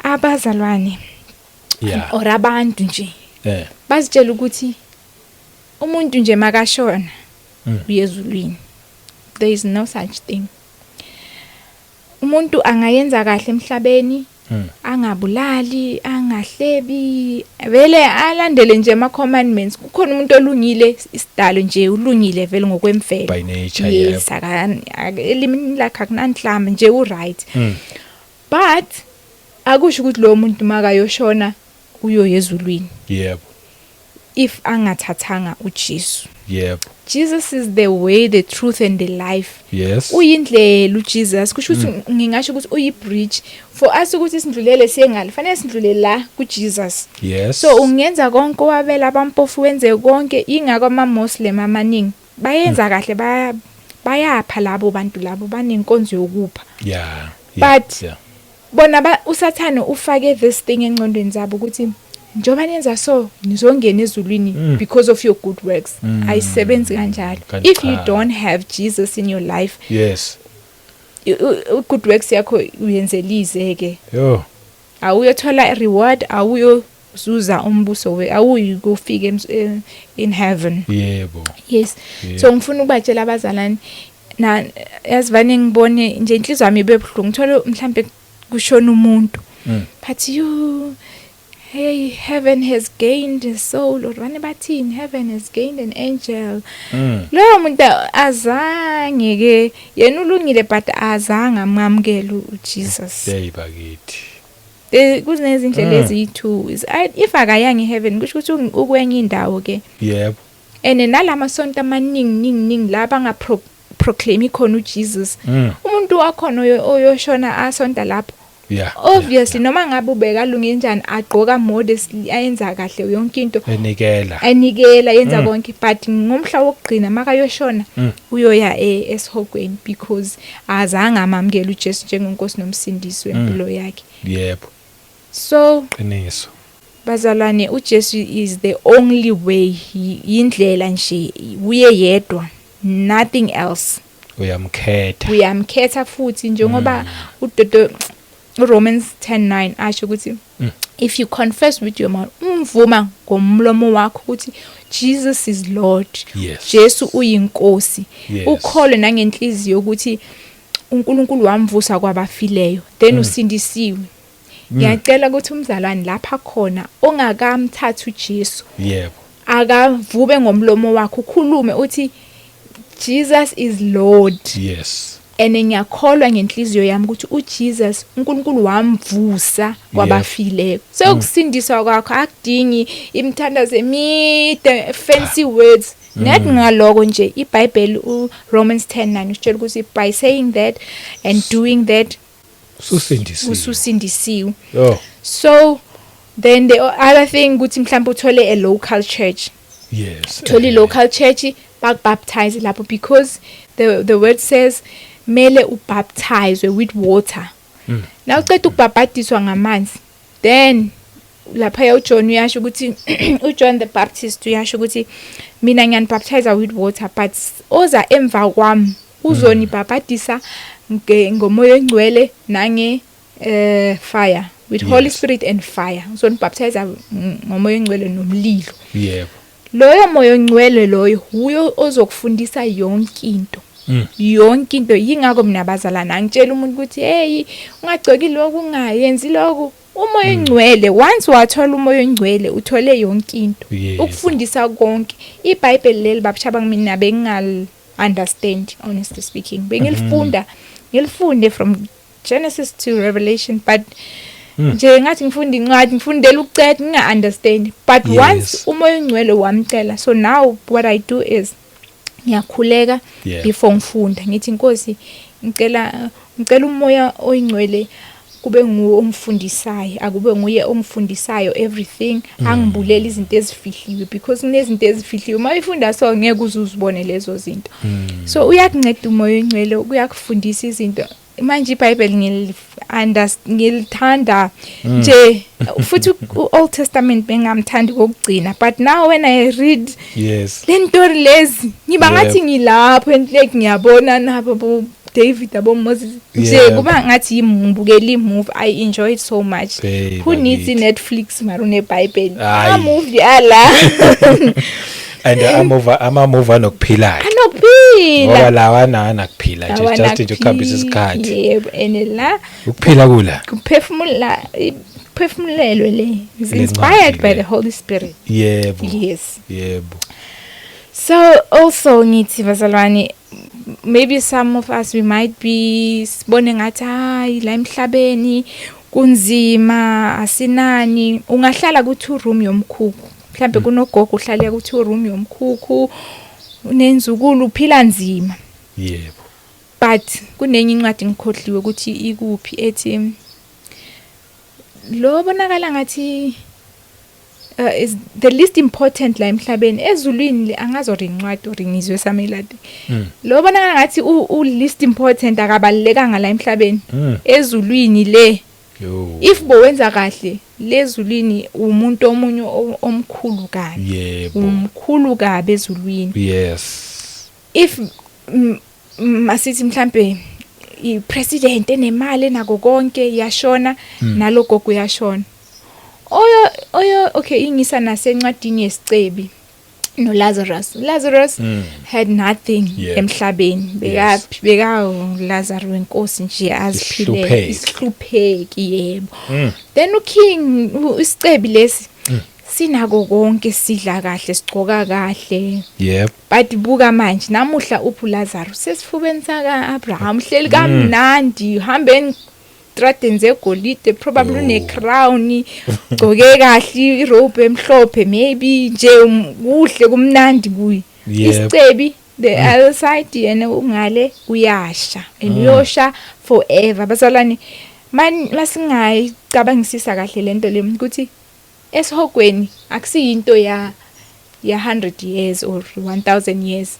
S1: abazalwane or abantu nje bazitshela ukuthi umuntu nje makashona uyezulwini. There is no such thing. Umuntu angayenza kahle emhlabeni, angabulali, angahlebi, vele alandele nje ama commandments. Kukhona umuntu olungile, isidalo nje ulungile vele ngokwemvelo.
S2: By nature.
S1: Yes, elimini lakhe akunanhlamba nje, u-right. But akusho ukuthi lo muntu makayoshona uyoya ezulwini if angathathanga uJesu. Jesus is the way, the truth and the life. Uyindlela uJesus, kusho ukuthi, ngingasho ukuthi uyi-bridge for us ukuthi sindlulele siye ngale, fanele sindlule la kuJesus. So ungenza konke, owabela abampofu, wenze konke. Ingakho ama-Muslim amaningi bayenza kahle, bayapha labo bantu, labo banenkonzo yokupha. But bona uSathane ufake this thing engcondweni zabo ukuthi njengoba nenza so nizongena ezulwini because of your good works. Ayisebenzi kanjalo.
S2: Kanti
S1: If you
S2: cha.
S1: don't have Jesus in your life, good works yakho uyenzelize ke.
S2: Yo.
S1: Awuyothola reward, awuyozuza umbuso we, awuyi kufika in heaven. Yes. So ngifuna ukubatshela abazalwane na, yazivane ngibone nje inhliziyo yami ibe buhlungu, ngithole mhlambe kushona umuntu, but you, "Hey, heaven has gained a soul," or bane bathini, "Heaven has gained an angel." Loyo muntu azange ke, yena ulungile, but azange amamukele uJesus.
S2: Hey bakithi.
S1: Kunezindlela eziyi-two. If akayanga eheaven, kusho ukuthi ukwenye indawo ke. And nalamasonto amaningi ningi ningi la banga proclaim khona uJesus, umuntu wakhona oyoshona asonta lapho, obviously noma ngabe ubekalunge kanjani, agqoka modestly, ayenza kahle yonke into,
S2: Enikela.
S1: Anikela, yenza konke, but ngomhla wokugcina makayoshona uyoya esihogweni because azange amamukele uJesu njengenkosi nomsindisi wempilo yakhe. So
S2: Qiniso.
S1: bazalwane, uJesu is the only way, yindlela nje, uye yedwa, nothing else.
S2: Uyamkhetha.
S1: Uyamkhetha futhi, njengoba udodo uRomans 10:9 asho ukuthi if you confess with your mouth, umvuma ngomlomo wakho ukuthi Jesus is Lord, Jesu uyinkosi, ukholwe nangenhliziyo ukuthi uNkulunkulu wamvusa kwabafileyo, then usindisiwe. Ngiyacela ukuthi umzalwane lapha khona ongakamthatha uJesu, akavube ngomlomo wakhe, ukhulume uthi, "Jesus is Lord." And ngiyakholwa ngenhliziyo yami ukuthi uJesus, uNkulunkulu wamvusa kwabafileyo. Sokusindiswa kwakho akudingi imithandazo emide, fancy words. Net ngaloko nje iBhayibheli uRomans 10:9 usitshela ukuthi by saying that and doing that,
S2: Susindisiwe.
S1: ususindisiwe.
S2: Yo.
S1: So then the other thing ukuthi mhlawumbe uthole a local church. Thola i-local church, bakubaptize lapho, because the word says mele ubaptizwe with water. Na uceda ukubhabhadiswa ngamanzi, then lapha uJohn uyasho ukuthi, uJohn the Baptist uyasho ukuthi, "Mina ngiyanibaptize with water, but oza emva kwami uzonibhabhadisa ngomoya ongcwele nange fire, with Holy Spirit and fire. Uzonibaptize ngomoya ongcwele nomlilo." Loyo moya ongcwele loyo uyo ozokufundisa yonke into. Yonke into. Yingakho mina bazalana angitshela umuntu ukuthi, "Hey, ungagcoki lokhu, ungayenzi lokhu." Umoya ongcwele, once wathola umoya ongcwele, uthole yonke into. Ukufundisa konke. IBhayibheli leli, babusha, mina bengingal understand, honestly speaking. Bengilifunda, ngilifunde from Genesis to Revelation, but nje ngathi ngifunda incwadi, ngifundela ukuceda, nginga understand. But once umoya ongcwele wamcela, so now what I do is ngiyakhuleka before ngifunda, ngithi, "Inkosi, ngicela umoya oyingcwele kube nguwe ongifundisayo, akube nguye ongifundisayo everything, angibulela izinto ezifihliwe," because kunezinto ezifihliwe, uma uyifunda so ngeke uze uzibone lezo zinto. So uyakunceda umoya oyingcwele, uyakufundisa izinto. Manje iBhayibheli ngilithanda nje futhi. U-Old Testament bengamthandi kokugcina, but now when I read le ntori lezi, ngiba ngathi ngilapho and like ngiyabona nabo bo David, abo Moses nje. Kuba ngathi ngibukela i-movie. I enjoy it so much.
S2: Hey,
S1: Who needs
S2: bakithi.
S1: i-Netflix mara uneBhayibheli?
S2: Hayi.
S1: Ama-movie ala.
S2: And ama-movie anokuphilayo ngoba
S1: Anokuphila.
S2: lawa anakuphila nje, just nje ukuhambisa isikhathi.
S1: Yebo, and la
S2: Ukuphila kula.
S1: Kuphefumula, kuphefumulelwe le is
S2: Le
S1: inspired
S2: ncwadi
S1: by
S2: le.
S1: the Holy Spirit. Yes. So also ngithi, bazalwane, maybe some of us, we might be sibone ngathi hayi, la emhlabeni kunzima, asinani. Ungahlala ku two room yomkhukhu, mhlambe kunogogo uhlale ku two room yomkhukhu, unenzukulu, uphila nzima. But kunenye incwadi, ngikhohliwe ukuthi ikuphi, ethi lo bonakala ngathi is the least important la emhlabeni, ezulwini le, angazi or incwadi or ngizwe samelade, lo bonakala ngathi u least important, akabalekanga la emhlabeni, ezulwini le,
S2: Yo.
S1: if bowenza kahle lezulwini, umuntu omunye omkhulu kabi, umkhulu kabi ezulwini. If masithi mhlambe ipresident enemali enako konke iyashona, nalogogo uyashona, oyo okay, ingisa nasencwadini yesicebi noLazarus. Lazarus had nothing emhlabeni, beka beka Lazarus wenkosi nje, aziphile.
S2: Isihlupheki.
S1: Isihlupheki, yebo. Then uking, isicebi lesi sinako konke, sidla kahle, sigcoka kahle, but buka manje namuhla uphi uLazarus? Sesifubeni saka Abraham, hleli kamnandi, hambe entradeni zegolide, probably
S2: Yo.
S1: une crown, gcoke kahle, irobe emhlophe maybe nje, kuhle kumnandi kuye. Isicebi, the other side, yena ungale uyasha and uyosha forever. Bazalwane, man, masingayicabangisisa kahle lento le, ukuthi esihogweni akusiyinto ya 100 years or 1000 years,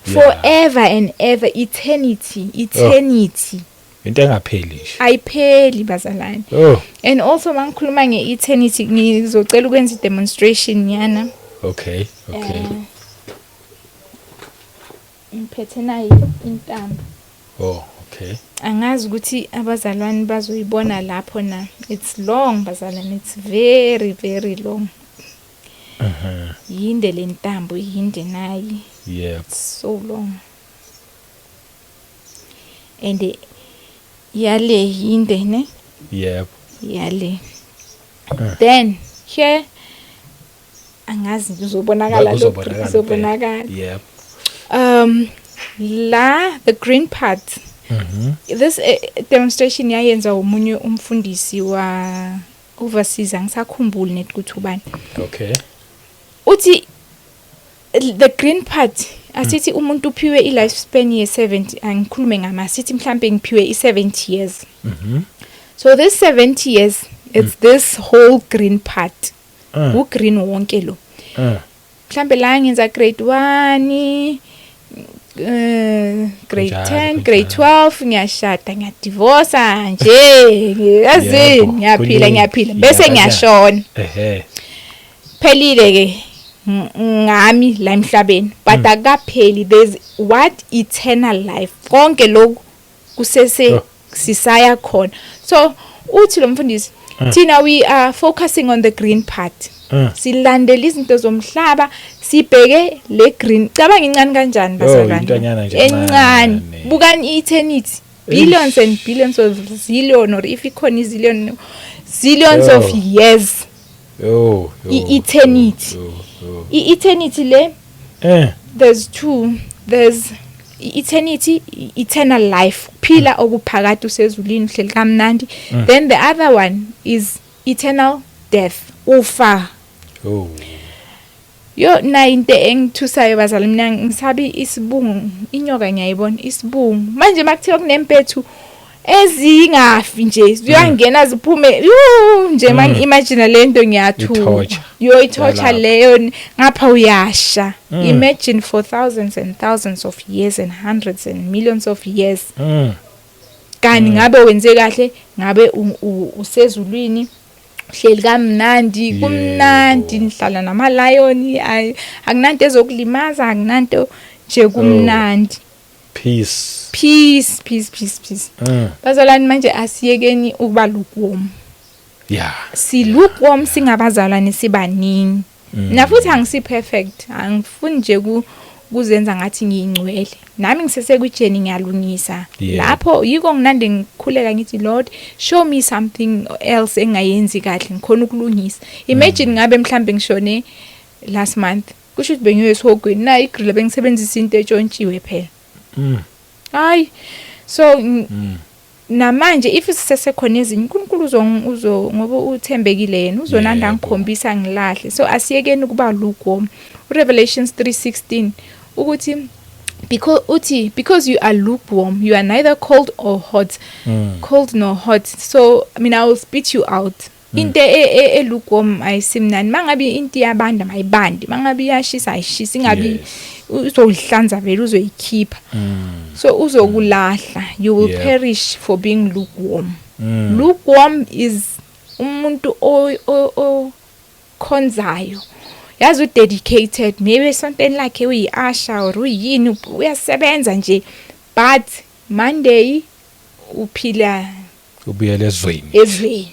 S1: forever and ever, eternity, eternity.
S2: Into engapheli nje.
S1: Ayipheli, bazalwane.
S2: Oh.
S1: And also mangikhuluma nge-eternity, ngizocela ukwenza i-demonstration yana.
S2: Okay.
S1: Ngiphethe nayi intambo.
S2: Oh, okay.
S1: Angazi ukuthi abazalwane bazoyibona lapho na. It's long, bazalwane, it's very very long. Yinde le ntambo, yinde nayi. It's so long and yale yinde ne. Yale. Then here, angazi kuzobonakala lokhu.
S2: Kuzobonakala.
S1: Kuzobonakala. La the green part, this demonstration yayenza umunye umfundisi wa overseas, angisakhumbuli net ukuthi ubani. Uthi the green part, asithi umuntu uphiwe i-lifespan ye-70, angikhulume ngama, sithi mhlambe ngiphiwe i-70 years. So this 70 years, it's this whole green part, ugreen wonke lo. Mhlambe la ngenza grade 1, grade
S2: Kunjalo,
S1: 10, grade
S2: kunjalo.
S1: 12, ngiyashada, ngiyadivorsa nje, yazi, ngiyaphila,
S2: kuningi.
S1: ngiyaphila, bese
S2: Kanjani.
S1: ngiyashona. Phelile ke ngami la emhlabeni, but akapheli. There's what? Eternal life. Konke lokhu kusese sisaya khona. So uthi lo mfundisi, thina we are focusing on the green part, silandela izinto zomhlaba, sibheke le green. Cabanga incane kanjani,
S2: Oh,
S1: bazalwane.
S2: intwanyana nje
S1: encane.
S2: encane.
S1: Bukani i-eternity, billions and billions of zillion, or if ikhona izillion. Zillions
S2: Yo.
S1: of years.
S2: Yo, yo.
S1: I-eternity.
S2: Yo, yo.
S1: I-eternity le, there's two. There's eternity, eternal life, phila okuphakade usezulwini, uhleli kamnandi. Then the other one is eternal death, ufa.
S2: Oh.
S1: Yo, na into engithusayo, bazali, mina ngisabi isibungu, inyoka ngiyayibona, isibungu manje makuthiwa kunempethu ezingafi nje, ziyangena ziphume, yu nje mangi-imagine lento ngiyathuka.
S2: I-torture.
S1: Yo, i-torture
S2: Yalapha.
S1: leyo, ngapha uyasha. Imagine for thousands and thousands of years and hundreds and millions of years. Kani ngabe wenze kahle, ngabe usezulwini, uhleli kamnandi, kumnandi, nihlala nama-lion, akunanto ezokulimaza, akunanto nje, kumnandi.
S2: Peace.
S1: Peace, peace, peace, peace. Bazalwane, manje asiyekeni ukuba lukewarm. Si-lukewarm singabazalwane, sibaningi. Na futhi angisi perfect, angifuni nje kuzenza ngathi ngiyingcwele, nami ngisese-kwi-journey, ngiyalungisa. Lapho yiko nginande ngikhuleka ngithi, "Lord, show me something else engayenzi kahle, ngikhona ukulungisa." Imagine ngabe mhlambe ngishone last month, kusho ukuthi bengiyo esihogweni na i-grill bengisebenzisa into etshontshiwe phela. Hayi, so namanje if sisesekhona ezinye, uNkulunkulu uzo ngoba uthembekile yena, uzonanda ngikhombisa ngilahle. So asiyekeni ukuba lukewarm. Revelations 3:16 ukuthi because uthi because you are lukewarm, you are neither cold or hot, cold nor hot, so I mean, I will spit you out. Into e-lukewarm ayisimnandi. Mangabe into iyabanda, mayibandi, mangabe iyashisa, ayishisa, ingabi uzoyihlanza vele, uzoyikhipha. So uzokulahla, you will perish for being lukewarm. Lukewarm is umuntu o khonzayo, yazi, u-dedicated, maybe esontweni lakhe uyi-usher or uyini, uyasebenza nje, but Monday uphila
S2: Ubuyele ezweni.
S1: Ezweni.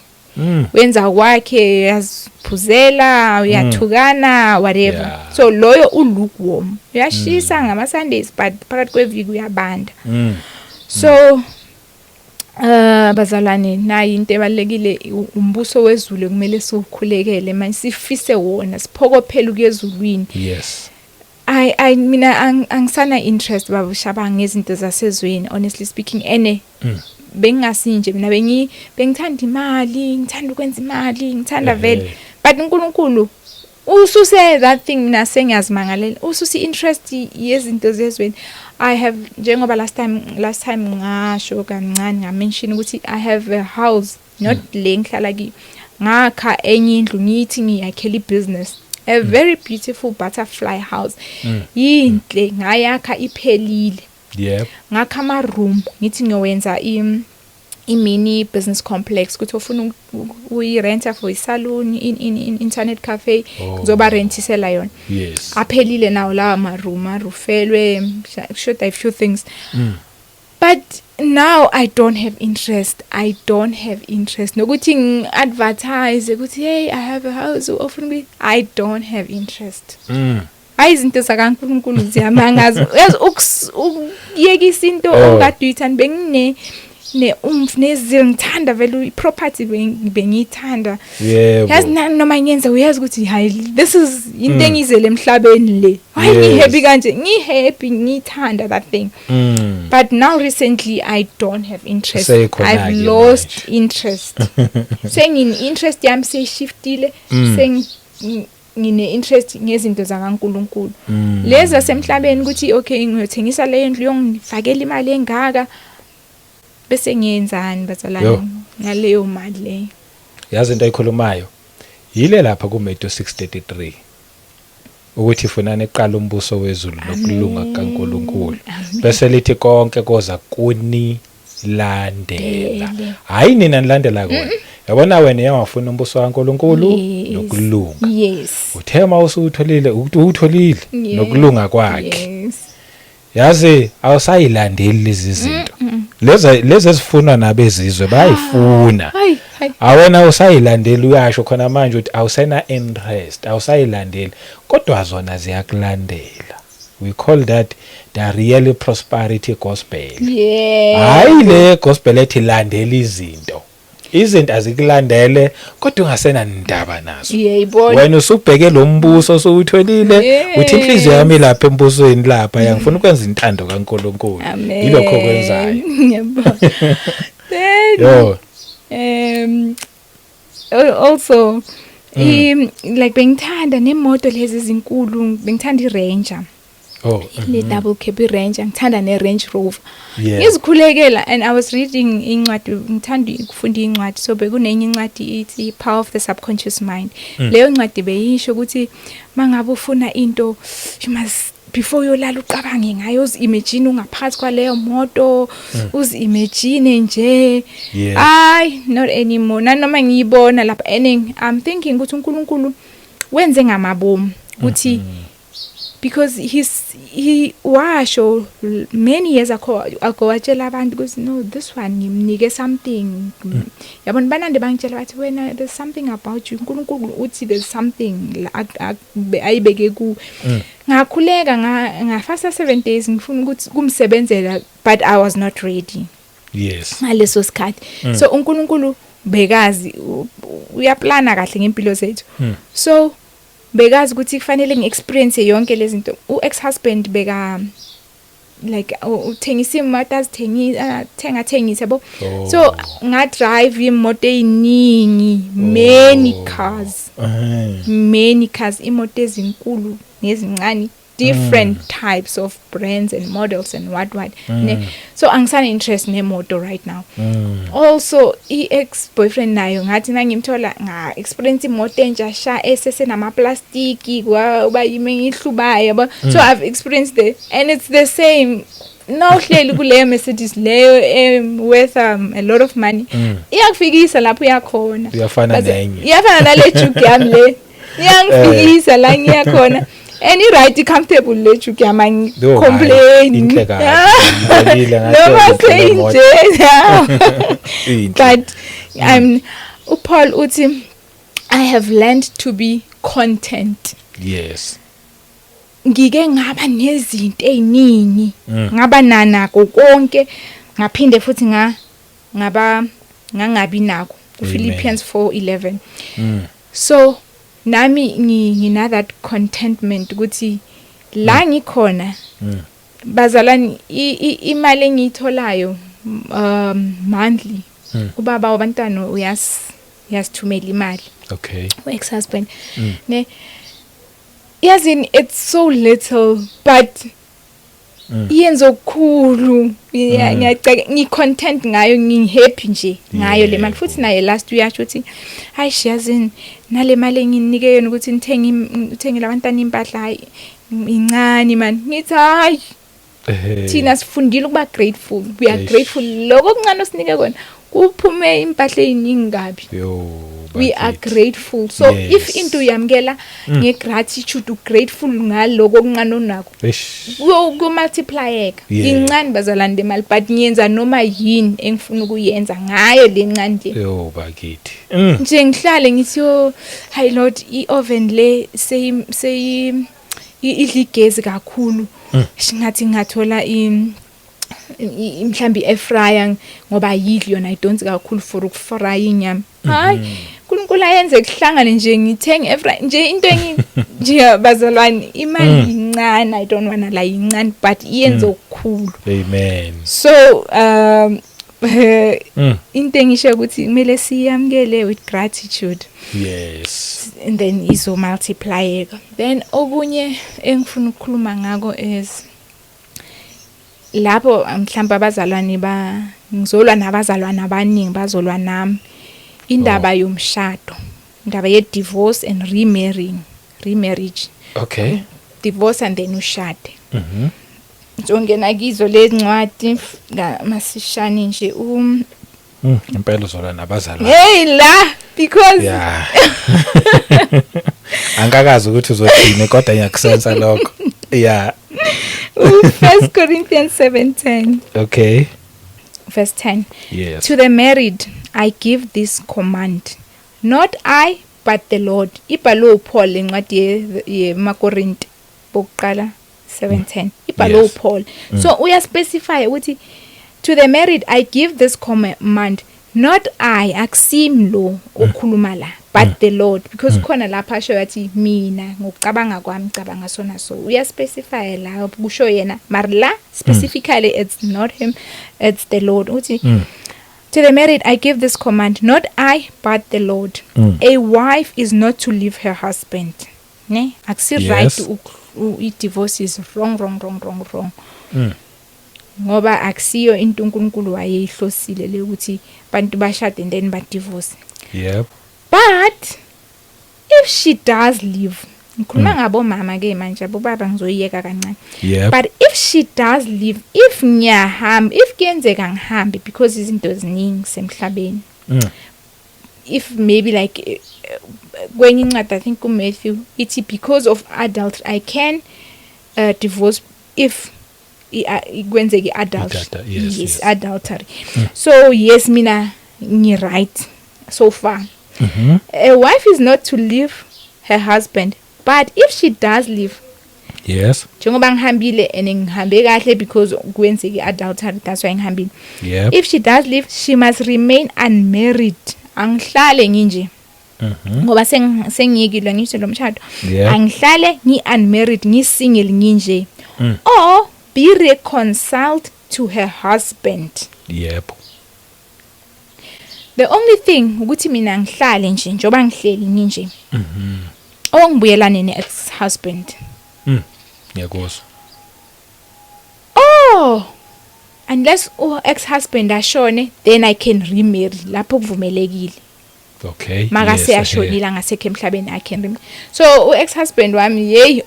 S1: Wenza kwakhe, uyaziphuzela, uyathukana, whatever. So loyo u-lukewarm, uyashisa ngama Sundays, but phakathi kweviki uyabanda. So bazalwane, nayi into ebalekile, umbuso wezulu kumele siwukhulekele manje, sifise wona, siphokophele ukuyezulwini. I mina angisana interest, baba Shabang, ngezinto zasezweni, honestly speaking, ene bengingasinje mina, bengithanda imali, ngithanda ukwenza imali, ngithanda vele, but uNkulunkulu ususe that thing. Mina sengiyazimangalela, ususe interest yezinto zezweni. I have, njengoba last time ngasho kancane, nga-mention ukuthi I have a house, not le ngihlala kiyo, ngakha enye indlu, ngithi ngiyakhela i-business, a very beautiful butterfly house, yinhle, ngayakha iphelile. Ngakha ama room, ngithi ngiyowenza i mini business complex, ukuthi ofuna uyirenta for isalon, in internet cafe, ngizoba rentisela yona. Aphelile nawo lawa ma room, arufelwe, should a few things. But now I don't have interest, I don't have interest nokuthi ngi-advertise ukuthi, "Hey, I have a house, ofuna I don't have interest. Hayi, izinto zakaNkulunkulu ziyamangaza, uyazi, ukuyekisa into okade uyithanda. Bengine ne umf nezil, ngithanda vele i-property, bengiyithanda. Yazi, noma ngiyenza, uyazi ukuthi hayi, this is into engizele emhlabeni le, hayi, ngi-happy kanje, ngi-happy, ngiyithanda that thing. But now recently I don't have interest.
S2: Seyikhona-ke
S1: I've lost
S2: manje.
S1: interest. Sengine interest yami seyishiftile. Seng ngine interest ngezinto zakaNkuluNkulu. Lezi zasemhlabeni, ukuthi okay, ngiyothengisa le ndlu, yongifakela imali engaka, bese ngiyenzani, bazalwane,
S2: Yo.
S1: ngaleyo mali leyo?
S2: Yazi, into ayikhulumayo yile lapha kuMatthew 6:33, ukuthi funani eqala umbuso wezulu nokulunga kaNkuluNkulu,
S1: Amen.
S2: bese lithi konke koza kunilandela.
S1: Dele.
S2: Hayi, nina nilandela kona, yabona wena uyawafuna umbuso kaNkuluNkulu nokulunga. Uthe uma usuwutholile, ukuthi uwutholile nokulunga kwakhe, yazi, awusayilandeli lezi zinto, lezi ezifunwa nabezizwe bayayifuna.
S1: Hayi, hayi.
S2: Awena usayilandeli, uyasho khona manje ukuthi awusena interest, awusayilandeli, kodwa zona ziyakulandela. We call that the real prosperity gospel. Hayi, le gospel ethi landela izinto. Izinto azikulandele kodwa ungasenandaba nazo.
S1: Uyayibona.
S2: Wena usubheke lo mbuso osowutholile, uthi inhliziyo yami lapha embusweni lapha, ngifuna ukwenza intando kaNkuluNkulu.
S1: Amen.
S2: Yilokho okwenzayo.
S1: Ngiyabonga. Then
S2: Yo.
S1: Also like bengithanda nemoto lezi ezinkulu, bengithanda iRanger. Le double cab iRanger, ngithanda ne-Range Rover. Ngizikhulekela and I was reading incwadi, ngithanda ukufunda incwadi, so bekunenye incwadi ithi Power of the Subconscious Mind. Leyo ncwadi beyisho ukuthi mangabe ufuna into, you must, before uyolala, ucabange ngayo, uzi-imagine ungaphakathi kwaleyo moto, uzi-imagine nje. Ay, not anymore. Nanoma ngiyibona lapha and I'm thinking ukuthi uNkulunkulu wenze ngamabomu ukuthi because he washo many years ago, watshela abantu ukuthi, "No, this one ngimnike something." Yabona, banande bangitshela bathi, "Wena, there's something about you. uNkulunkulu uthi there's something la ayibeke ku." Ngakhuleka, ngafasta 7 days, ngifuna ukuthi kumsebenzela, but I was not ready ngaleso sikhathi. So uNkulunkulu bekazi, uyaplana kahle ngempilo zethu. So bekazi ukuthi kufanele ngiexperience yonke lezi zinto. U-ex husband beka like uthengisa imoto, azithengisa, thenga, thengisa, yabo. So nga drive imoto eziningi, many cars, many cars, imoto ezinkulu nezincane, different types of brands and models and what what, ne. So angisana interest nemoto right now. Also i-ex boyfriend nayo, ngathi nangimthola, nga experience imoto entsha sha esesenamaplastiki, kwaba yimi engihlubayo, yabo. So I've experienced it and it's the same. Nawuhleli kuleyo Mercedes leyo worth a lot of money, iyakufikisa lapho uyakhona.
S2: Iyafana nenye.
S1: Iyafana nale Juke yami le, iyangifikisa la ngiyakhona and i-right, comfortable le Juke yami.
S2: Yo, hayi,
S1: Complain.
S2: inhle kabi. Ngibonile ngathi
S1: Noma
S2: inhle le moto.
S1: seyinje.
S2: Inhle.
S1: But I'm uPaul uthi, "I have learned to be content." Ngike ngaba nezinto eziningi, ngaba nanako konke, ngaphinde futhi ngaba ngangabi nako. uPhilippians 4:11. So nami ngina that contentment ukuthi la ngikhona. Bazalwane, imali engiyitholayo monthly, ubaba wabantwana uyasithumela imali, ex husband, ne. Yazini, it's so little but iyenza okukhulu. Ngiyaceka, ngi-content ngayo, ngi-happy nje ngayo le mali. Futhi naye last uyasho ukuthi, "Hayi, yazini, nale mali enginike yona ukuthi nithenge uthengele abantwana impahla, hayi, incane man." Ngithi, "Hayi, thina sifundile ukuba grateful. We are
S2: Eish.
S1: grateful. Lokho okuncane osinike kona kuphume impahla eziningi kabi."
S2: Yo.
S1: We are
S2: Bakithi.
S1: grateful. So if into uyamkela ngegratitude, ugrateful ngaloko okuncane onako,
S2: Eish.
S1: Kumultiplyeka. Incane, bazalwane, le mali, but ngiyenza noma yini engifuna ukuyenza ngayo le ncane le.
S2: Yo, bakithi.
S1: Nje ngihlale ngithi, "Yo, hayi Lord, i-oven le seyi idla igezi kakhulu. Singathi ngingathola mhlambi i-air fryer ngoba ayidli yona, ayidonsi kakhulu for ukufrya inyama." Hayi, uNkulunkulu ayenze kuhlangane nje, ngithenge air fryer nje, into engi nje. Bazalwane, imali incane, I don't wanna lie, incane, but iyenza okukhulu.
S2: Amen.
S1: So into engisho ukuthi kumele siyamkele with gratitude and then izo multiplyeka. Then okunye engifuna ukukhuluma ngako is lapho mhlawumbe abazalwane ba ngizolwa nabazalwane abaningi, bazolwa nami, indaba yomshado, indaba ye divorce and remarrying, remarriage. Divorce and then ushade. Ngizongena kizo lencwadi masishane nje.
S2: Impela uzolwa nabazalwane.
S1: Hey, la because
S2: Yeah. Angakazi ukuthi uzothini kodwa ngiyakusensa lokho. Yeah.
S1: First Corinthians 7:10. Verse 10. "To the married I give this command, not I but the Lord." Ibhalwe uPaul lencwadi yemaKorinte bokuqala 7:10, ibhalwe uPaul. So uya specify ukuthi, "To the married I give this command, Not I, akusimi lo okhuluma la, but the Lord, because khona lapha asho yathi mina ngokucabanga kwami cabanga sona, so uyaspecify la kusho yena, mara la specifically it's not him, it's the Lord. Uthi, "To the married I give this command, not I but the Lord. A wife is not to leave her husband." Ne, akusi right i-divorce is wrong, wrong, wrong, wrong, wrong. Ngoba akusiyo into uNkulunkulu wayeyihlosile le ukuthi bantu bashade and then ba divorce. But if she does leave, ngikhuluma ngabomama ke manje, abobaba ngizoyiyeka kancane. But if she does leave, if ngiyahamba, if kuyenzeka ngihambe, because izinto eziningi semhlabeni, if maybe like kwenye incwadi, I think kuMatthew, ithi because of adultery I can divorce if kwenzeka i-adultery.
S2: Yes, yes.
S1: Adultery. So yes, mina ngi-right so far. A wife is not to leave her husband, but if she does leave, njengoba ngihambile and ngihambe kahle because kwenzeka i-adultery, that's why ngihambile. If she does leave, she must remain unmarried, angihlale nginje ngoba sengiyekile ngisho lo mshado. Angihlale ngi-unmarried, ngi-single nginje, or be reconciled to her husband. The only thing ukuthi mina ngihlale nje njoba ngihleli nginje, ongibuyelane ne-ex husband.
S2: Ngiyakuzwa.
S1: Oh, unless u-ex husband ashone, then I can remarry, lapho kuvumelekile. Makase ashonile, angasekho emhlabeni, I can remarry. So u-ex husband wami, hey,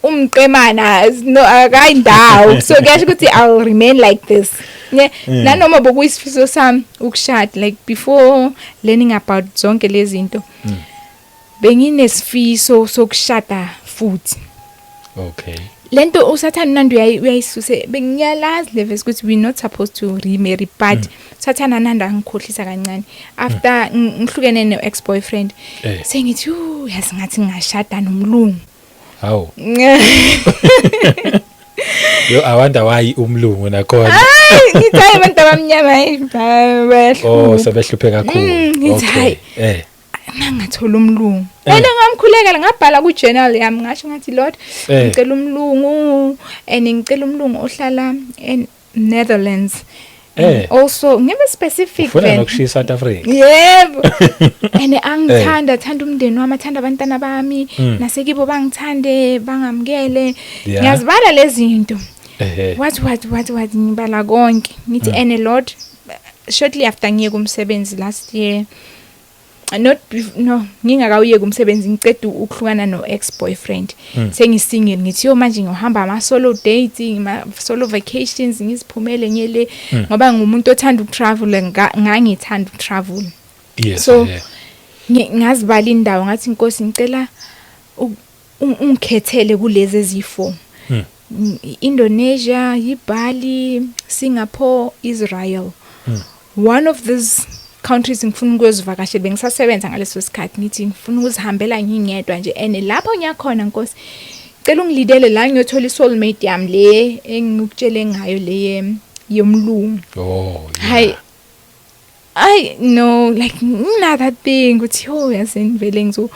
S1: umqemana no akayindawo, so kuyasho ukuthi I'll remain like this, ne? Nanoma bokuyisifiso sami ukushada, like before learning about zonke lezi zinto, benginesifiso sokushada futhi. Lento usathana nandi uyayisuse. Bengiyalazi le verse ukuthi we not supposed to remarry, but sathana nanda angikhohlisa kancane after ngihlukene no ex boyfriend. Sengithi, yazi ngathi ngingashada nomlungu.
S2: Hawu. Yo, I wonder why umlungu nakhona.
S1: Hayi, ngithi hayi, abantu abamnyama, hayi,
S2: Oh,
S1: bayahlupha.
S2: Sebehlupheka kakhulu.
S1: Ngithi hayi. Mangathola umlungu. And ngamkhulekela, ngabhala ku journal yami, ngasho ngathi, "Lord, ngicela umlungu and ngicela umlungu ohlala in Netherlands." And also ngibe specific
S2: Ufuna
S1: vele.
S2: nokushiya South Africa.
S1: Yebo, and angithanda, thanda umndeni wami, athanda abantwana bami, nasekibo bangithande, bangamukele. Ngiyazibala lezi zinto. What what what what, ngibala konke, ngithi and Lord, shortly after ngiye kumsebenzi last year, not no, ngingakawuyeki umsebenzi, ngiceda ukuhlukana no ex boyfriend, sengisingle, ngithi yo, manje ngiyohamba ama solo dates, ama solo vacations, ngiziphumele ngiyele, ngoba ngumuntu othanda ukutravel, ngangithanda ukutravel. So, ngazibala indawo, ngathi, "Inkosi, ngicela ungikhethele kulezi ezi4, Indonesia, iBali, Singapore, Israel. One of these countries ngifuna ukuyozivakashela." Bengisasebenza ngaleso sikhathi, ngithi ngifuna ukuzihambela ngingedwa nje, and lapho ngiyakhona, Nkosi, cela ungilidele la ngiyothola i-soulmate yami le engikutshele ngayo, le yomlungu. Hayi, I no, like another thing ukuthi oh, yazini vele ngizo,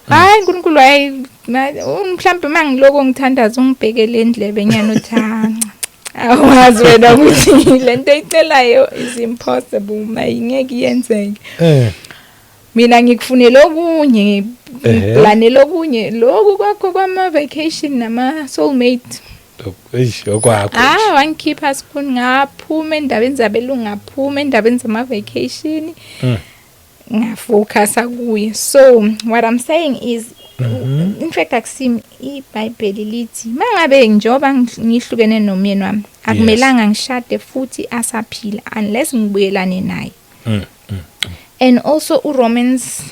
S1: hayi uNkulunkulu, hayi, mhlawumbe mangiloko ngithandaza ungibhekele endlebe nyana, uthi, "Ha, awazi wena ukuthi lento oyicelayo is impossible, mayingeke iyenzeke. Mina ngikufunela okunye, ngiplanela okunye, lokhu kwakho kwama vacation nama soulmate."
S2: Eish, okwakho.
S1: Ah, wangikhipha spoon, ngaphuma endabeni zabelungu, ngaphuma endabeni zama vacation, ngafocusa kuye. So what I'm saying is, in fact akusimi, iBhayibheli lithi mangabe njoba ngihlukene nomyeni wami, akumelanga ngishade futhi asaphila unless ngibuyelane naye. And also uRomans,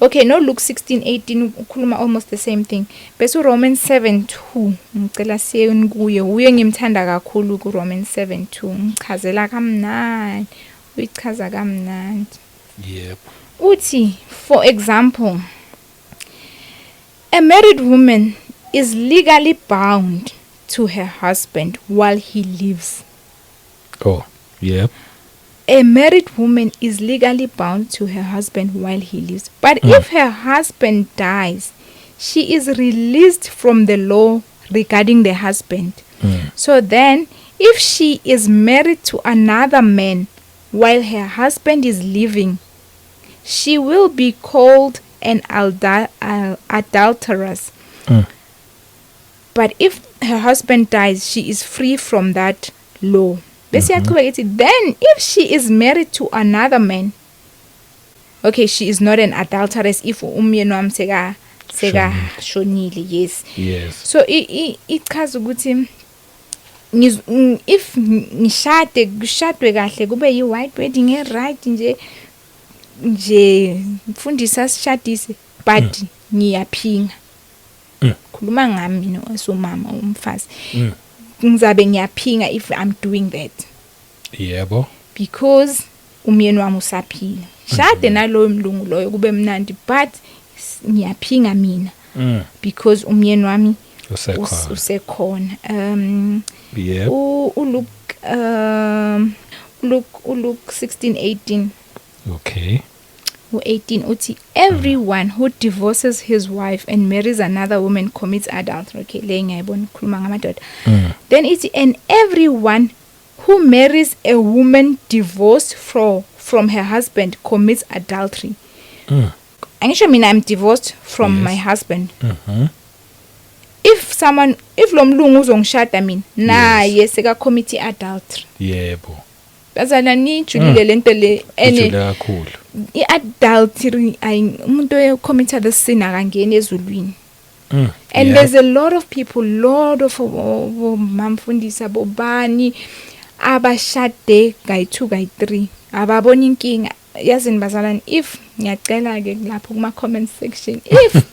S1: okay, no, Luke 16:18 ukhuluma almost the same thing, bese uRomans 7:2, ngicela siye kuye, uye ngimthanda kakhulu ku Romans 7:2, ngichazela kamnandi, uyichaza kamnandi. Uthi, for example, a married woman is legally bound to her husband while he lives.
S2: Oh, yep.
S1: A married woman is legally bound to her husband while he lives, but if her husband dies, she is released from the law regarding the husband. So then, if she is married to another man while her husband is living, she will be called an adulteress. But if her husband dies, she is free from that law. Bese iyaqhubeka ithi, then if she is married to another man, okay, she is not an adulteress if umyeni wami seka shonile, yes. So ichaza ukuthi if ngishade, kushadwe kahle, kube yi white wedding e right nje mfundisi asishadise, but ngiyaphinga. Khuluma ngami mina esomama umfazi. Ngizabe ngiyaphinga if I'm doing that because umyeni wami usaphila. Shade naloyo mlungu loyo, kube mnandi, but ngiyaphinga mina because umyeni wami
S2: Usekhona.
S1: Usekhona. uLuke 16:18. U18 uthi, "Everyone who divorces his wife and marries another woman commits adultery." Okay, le ngiyayibona ukukhuluma ngamadoda. Then ithi, "And everyone who marries a woman divorced from her husband commits adultery." Angisho mina I'm divorced from my husband. If lo mlungu uzongishada mina, naye seka commit adultery. Bazana, nijulile lento le ene.
S2: Ijule kakhulu.
S1: I-adultery, umuntu ocommit the sin akangeni ezulwini. And there's a lot of people, lot of mamfundisi, bobani abashade kayi-2, kayi-3, ababona inkinga. Yazini bazalwane, if ngiyacela ke lapho kuma comment section, if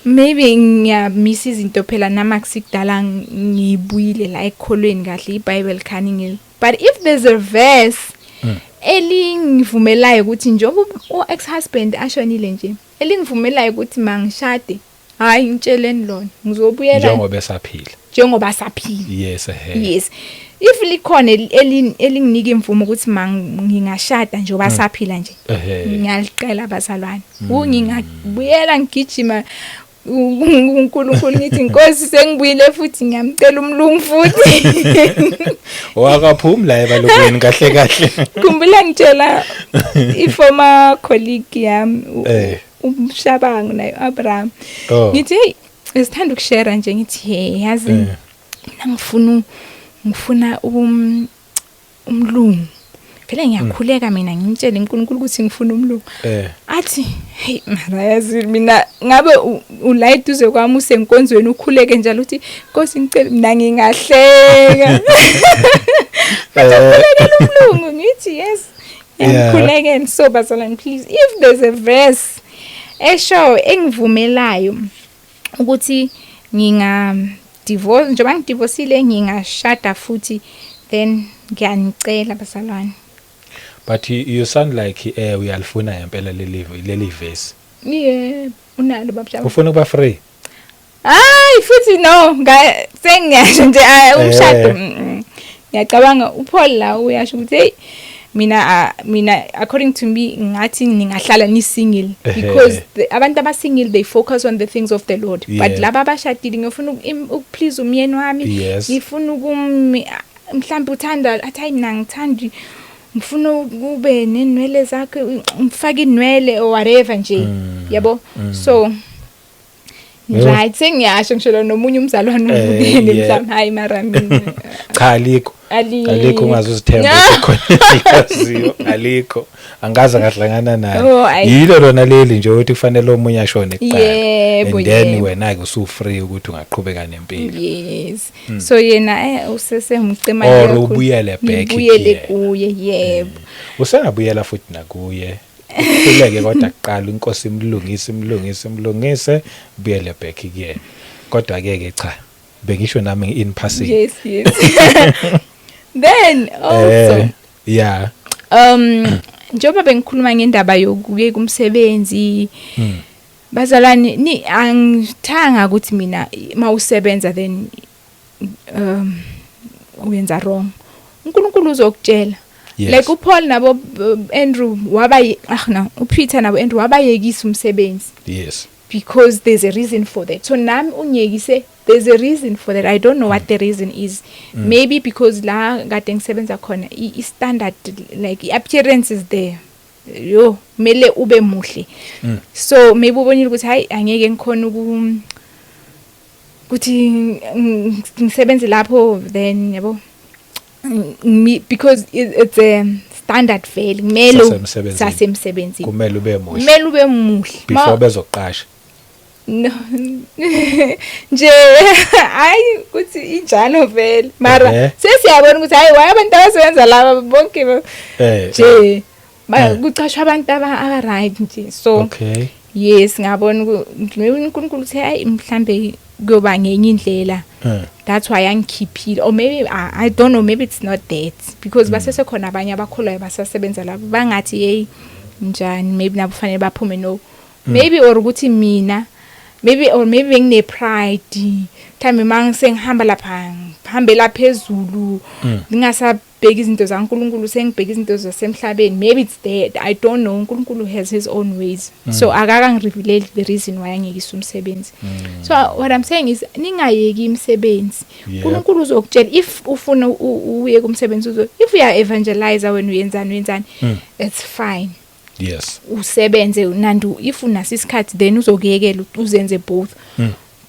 S1: maybe ngiyamisa izinto phela, nami akusikudala ngibuyile la ekholweni kahle, iBible khani ngil, but if there's a verse elingivumelayo ukuthi njengoba u-ex husband ashonile nje, elingivumelayo ukuthi mangishade, hayi, ngitsheleni lona, ngizobuyela.
S2: Njengoba esaphila.
S1: Njengoba saphila.
S2: Yes ehe.
S1: Yes, if likhona elinginika imvumo ukuthi ngingashada njengoba saphila nje, ngiyalicela bazalwane, ngingabuyela ngigijima uNkulunkulu, ngithi, "Inkosi, sengibuyile futhi, ngiyamcela umlungu futhi."
S2: Wakaphumi la ebalokweni kahle kahle.
S1: Khumbula ngitshela i-former colleague yami, umshabangu naye Abraham, ngithi, "Hey, esithanda ukushare nje." Ngithi, "Hey, yazi, mina ngifuna umlungu phela, ngiyakhuleka mina, ngimtshele uNkulunkulu ukuthi ngifuna umlungu." Athi, "Hey, mara yazi mina ngabe ula eduze kwami, usenkonzweni, ukhuleke njalo uthi, 'Nkosi, ngicela,' mina ngingahleka." Athi, "Umlungu?" Ngithi, "Yes, ngiyakhulekela." So bazalwane, please, if there's a verse esho engivumelayo ukuthi nginga divorce, njengoba ngidivorcile, ngingashada futhi, then ngiyanicela bazalwane.
S2: But you sound like uyalifuna ngempela leli verse.
S1: Yeah, unalo babshaba.
S2: Ufuna ukuba free.
S1: Hayi futhi no, sengiyasho nje, umshado, ngiyacabanga uPaul la uyasho ukuthi, hey, mina according to me ngathi ningahlala ni single because abantu aba single, they focus on the things of the Lord, but laba abashadile, ngifuna ukuplease umyeni wami, ngifuna mhlawumbe uthanda athi, "Hayi, mina ngithandi, ngifuna kube nenwele zakhe, ngifake inwele," or whatever nje, yabo. So right, sengiyasho ngisho nomunye umzalwane ubukele, mhlawumbe, hayi mara mina
S2: Cha, alikho. Alikho, ungaze uzithembe ukuthi khona eliyaziyo, alikho, angaze ngahlangana naye.
S1: Oh, ayi.
S2: Yilo lona leli nje ukuthi kufanele omunye ashone kuqala, and then wena ke usu free ukuthi ungaqhubeka nempilo.
S1: Yes, so yena usesemcemane
S2: Or
S1: kakhulu.
S2: ubuyele back
S1: Ngibuyele
S2: kuyena.
S1: kuye, yebo.
S2: Usengabuyela futhi nakuye, ukhuleke kodwa kuqala, inkosi imlungise, imlungise, imlungise, buyele back kuyena. Kodwa ke ke cha, bengisho nami in passing.
S1: Yes, then also njengoba bengikhuluma ngendaba yokuye kumsebenzi, bazalwane, ni angithanga ukuthi mina mawusebenza then uyenza wrong, uNkulunkulu uzokutshela. Like uPaul nabo Andrew waba, ah no, uPeter nabo Andrew wabayekisa umsebenzi because there's a reason for that. So nami ungiyekise, there's a reason for that. I don't know what the reason is. Maybe because la kade ngisebenza khona, i-standard, like i-appearance is there, yo, kumele ube muhle. So maybe ubonile ukuthi hayi, angeke ngikhona ukuthi ngisebenze lapho then, yabo, because it's a standard vele, kumele
S2: Sasemsebenzini.
S1: Sasemsebenzini.
S2: Kumele ube muhle.
S1: Kumele ube muhle.
S2: Before bezoqasha.
S1: No, nje hayi ukuthi injalo vele, mara sesiyabona ukuthi hayi, why abantu abasebenza laba bonke nje kucashwa abantu aba right nje, so yes, ngabona maybe uNkulunkulu uthi hayi, mhlambe kuyoba ngenye indlela. That's why angikhiphile, or maybe I don't know, maybe it's not that, because basesekhona abanye abakholwayo basasebenza lapho, bangathi hey, njani, maybe nabo fanele baphume, no, maybe, or ukuthi mina maybe, or maybe bengine pride, mhlawumbe mangisengihamba lapha ngihambela phezulu, ngingasabheki izinto zaNkulunkulu, sengibheka izinto zasemhlabeni. Maybe it's that, I don't know. uNkulunkulu has his own ways, so akakangireveal the reason why angiyekisa umsebenzi. So what I'm saying is, ningayeki imisebenzi. uNkulunkulu uzokutshela if ufuna uyeke umsebenzi. Uzo if uya evangelize wena, uyenzani, uyenzani, it's fine. Usebenze nandu, if unaso isikhathi, then uzokuyekela uzenze both.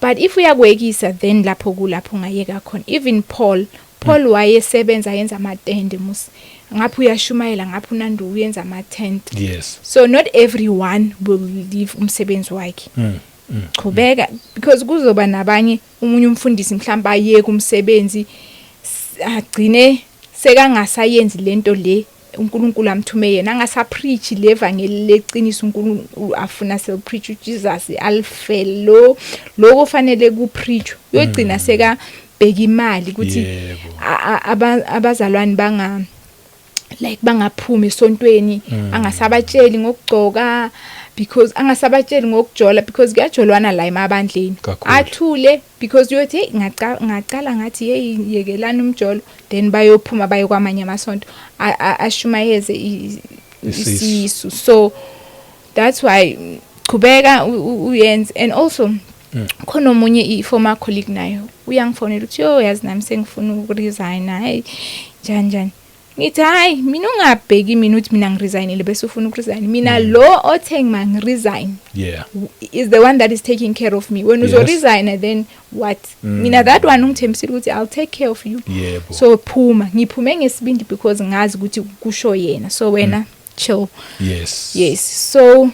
S1: But if uyakwekisa, then lapho kulapho ungayeka khona. Even Paul wayesebenza, yenza amatende mus, ngapha uyashumayela, ngapha unandu uyenza ama-tent. So not everyone will leave umsebenzi wakhe. Chubeka, because kuzoba nabanye, umunye umfundisi mhlawumbe ayeke umsebenzi, agcine sekangasayenzi lento le uNkulunkulu amthume yena, angasapreach levangeli leqiniso uNkulunkulu afuna sel preach, uJesus alifele lo, lokho fanele kupreach, uyogcina seka bheka imali ukuthi abazalwane banga like bangaphumi esontweni, angasabatsheli ngokugcoka, because angasabatsheli ngokujola, because kuyajolwana la emabandleni.
S2: Kakhulu.
S1: Athule because uyothi hey, ngacala ngathi hey, yekelani umjolo, then bayophuma baye kwamanye amasonto, ashumayeze
S2: Isisu.
S1: isisu. So that's why chubeka uyenze. And also khona omunye i-former colleague nayo uyangifonela ukuthi yo, yazi nami sengifuna ukuresigna, hey, njani njani. Ngithi hayi, mina ungabheki mina ukuthi mina ngiresignile bese ufuna ukuresign. Mina lo othe mangiresign is the one that is taking care of me. When uzoresign, then what? Mina that one ungithembisile ukuthi I'll take care of you. So phuma, ngiphume ngesibindi because ngazi ukuthi kusho yena. So wena chill. Yes, so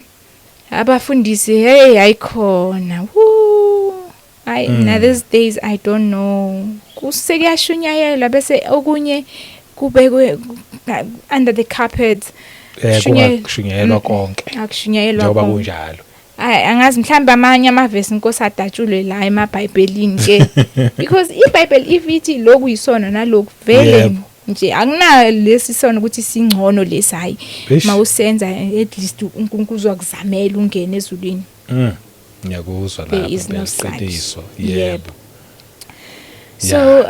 S1: abafundisi, hey, ayikhona, woo, hayi, na these days I don't know, kusekuyashunyayelwa bese okunye kubekwe under the carpet.
S2: Kungashunyayelwa konke.
S1: Akushunyayelwa
S2: Njengoba
S1: konke.
S2: Kunjalo.
S1: Hayi, angazi, mhlawumbe amanye amavesi inkosi adatshulwe la emaBhayibhelini ke, because iBhayibheli if ithi lokhu yisono naloku vele nje akuna lesi sono ukuthi singcono lesi, hayi. Mawusenza, at least uNkulunkulu uzakuzamela ungene ezulwini.
S2: Ngiyakuzwa
S1: There
S2: lapho.
S1: is no such.
S2: Qiniso.
S1: Yebo.
S2: Yebo.
S1: So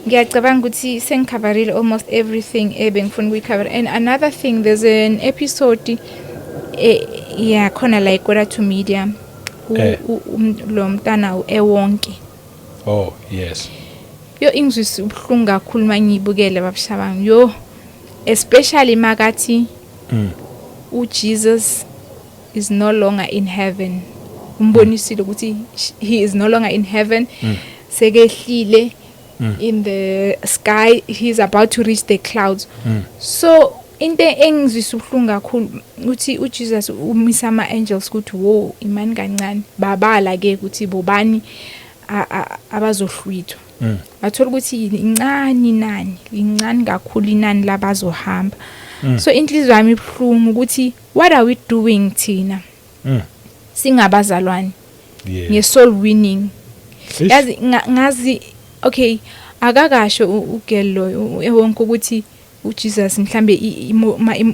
S1: ngiyacabanga ukuthi sengicoverile almost everything ebengifuna ukuyicover. And another thing, there's an episode yeah, khona la iKota to Media, lo mntana ewonke.
S2: Oh, yes.
S1: Yo, ingizwisa ubuhlungu kakhulu mangiyibukele, babushabanga, yo, especially makathi uJesus is no longer in heaven. Umbonisile ukuthi he is no longer in heaven, sekehlile in the sky, he's about to reach the clouds. So into engizwisa ubuhlungu kakhulu uthi uJesus umisa ama angels ukuthi wo, imani kancane, babala ke ukuthi bobani abazohlwithwa. Bathola ukuthi incane inani, incane kakhulu inani labazohamba. So inhliziyo yami ibuhlungu ukuthi what are we doing thina singabazalwane nge-soul winning? Yazi ngazi, okay, akakasho ugirl lo wonke ukuthi uJesus mhlambe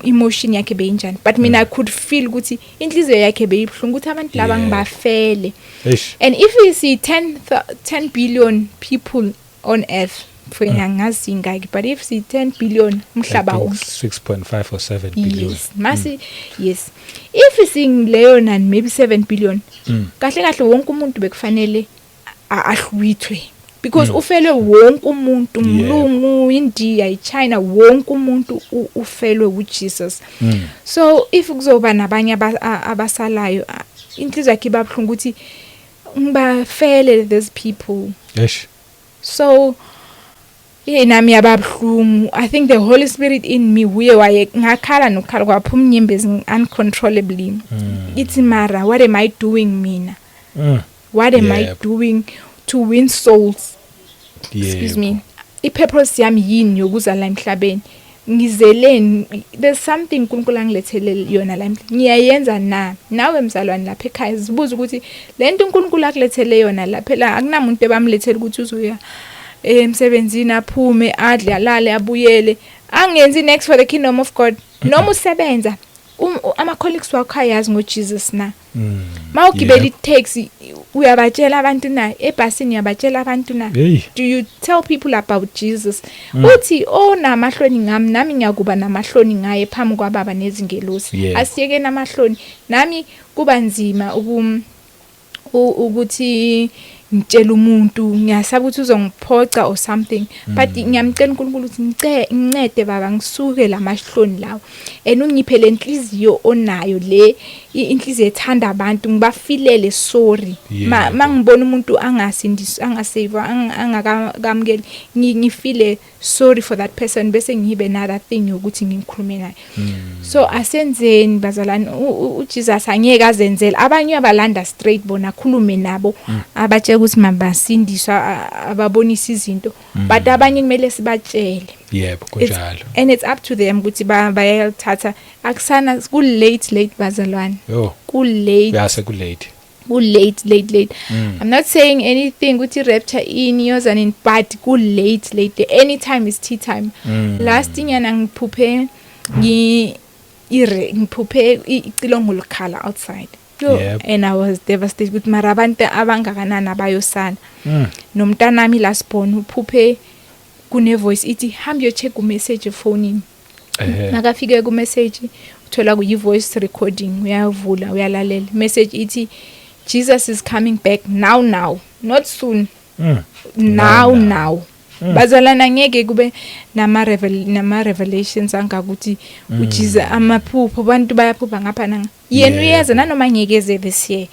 S1: emotion yakhe beyinjani, but mina I could feel ukuthi inhliziyo yakhe beyibuhlungu ukuthi abantu laba ngibafele.
S2: Eish.
S1: And if we see 10 billion people on earth, For angazi ingaki, but if si 10 billion umhlaba
S2: I think
S1: wonke,
S2: 6.5 or 7 billion.
S1: Yes, masi yes, if singileyo nani, maybe 7 billion, kahle kahle wonke umuntu bekufanele ahlwithwe because ufelwe wonke umuntu, umlungu, India, iChina, wonke umuntu ufelwe uJesus. So if kuzoba nabanye abasalayo, inhliziyo yakhe ibabuhlungu ukuthi ngibafele these people.
S2: Eish.
S1: So yeah, nami yababuhlungu. I think the Holy Spirit in me uye waye ngakhala nokukhala, kwaphuma inyembezi uncontrollably. Ithi, "Mara what am I doing mina? What am I doing to win souls?" Excuse me, i-purpose yami yini yokuza la emhlabeni? Ngizeleni? There's something uNkulunkulu angilethele yona la emhlabeni, ngiyayenza na? Nawe mzalwane lapha ekhaya, zibuza ukuthi lento uNkulunkulu akulethele yona la, phela akunamuntu ebamlethele ukuthi uzoya emsebenzini, aphume, adle, alale, abuyele, angenzi next for the kingdom of God. Noma usebenza, ama colleagues wakho ayazi ngoJesus na? Mawugibela itaxi, uyabatshela abantu na? Ebhasini, uyabatshela abantu na?
S2: Hey.
S1: Do you tell people about Jesus? Uthi onamahloni ngami, nami ngiyakuba namahloni ngaye phambi kwababa nezingelosi. Asiyeke namahloni. Nami kuba nzima ukuthi ngitshela umuntu, ngiyasaba ukuthi uzongiphoca or something, but ngiyamcela uNkulunkulu ukuthi ngincede baba, ngisuke lamahloni lawo and ungiphe lenhliziyo onayo le, inhliziyo ethanda abantu, ngibafilele sorry. Mangibona umuntu angasindiswa, angasave, angakamukeli, ngifile sorry for that person, bese ngibe another thing yokuthi ngikhulume naye. So asenzeni bazalwane, uJesus angeke azenzele, abanye abalanda straight bona, akhulume nabo, abatshela ukuthi mabasindiswa, ababonisa izinto, but abanye kumele sibatshele.
S2: Kunjalo.
S1: And it's up to them ukuthi bayalithatha. Akusana ku late, late bazalwane.
S2: Yo.
S1: Ku late.
S2: Yase ku late.
S1: Ku late, late, late. I'm not saying anything ukuthi rapture ini yoza nini, but ku late, late. Anytime is tea time. Last inyana ngiphuphe ngi ire ngiphuphe icilongo likhala outside. Yo, and I was devastated ukuthi mara abantu abangakanani abayosala. Nomntanami last born uphuphe kune voice ithi, "Hamba uyo-check u-message efonini." Nakafike ku message, uthola kuyi voice recording, uyavula, uyalalela, message ithi, "Jesus is coming back now, now, not soon." Now.
S2: Now.
S1: Now bazalana, ngeke kube nama revelations angakuthi uJesus, amaphupho, abantu bayaphupha ngapha nanga, yena uyeza nanoma ngeke eze this year,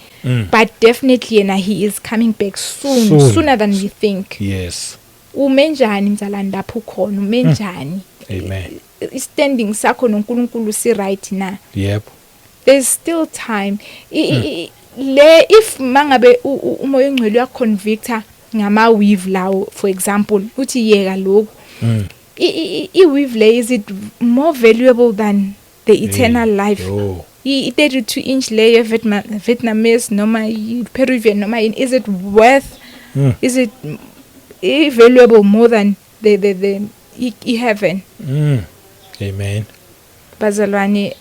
S1: but definitely yena he is coming back soon,
S2: Soon.
S1: sooner than we think. Ume njani mzalwane lapho ukhona? Ume njani?
S2: Amen.
S1: I-standing sakho noNkulunkulu si right na? There's still time. Le if mangabe umoya ongcwele uyaconvicta ngama weave lawo, for example, uthi yeka lokhu, i weave le, is it more valuable than the eternal life?
S2: Yo.
S1: I 32 inch le ye Vietnamese noma i Peruvian noma yini, is it worth, is it valuable more than the i heaven?
S2: Amen.
S1: Bazalwane,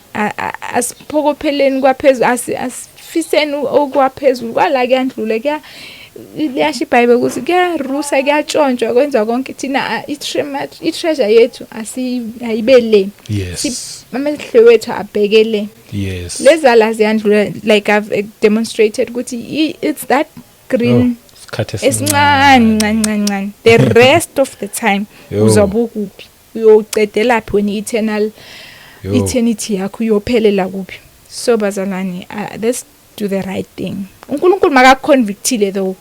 S1: asiphokopheleni kwaphezulu, asifiseni okwaphezulu. Kwala kuyandlula, kuya liyasho iBhayibheli ukuthi kuyarusa, kuyatshontshwa, kwenza konke. Thina i-treasure yethu ayibe le. Amehlo wethu abhekele lezala ziyandlula, like I've demonstrated ukuthi it's that green
S2: Oh, isikhathi
S1: esincane, ncane, ncane, ncane. The rest of the time
S2: Yo.
S1: uzobe ukuphi? Uyocedela phi wena eternal
S2: Yo.
S1: eternity yakho uyophelela kuphi? So bazalwane, let's do the right thing. uNkulunkulu makaconvictile though,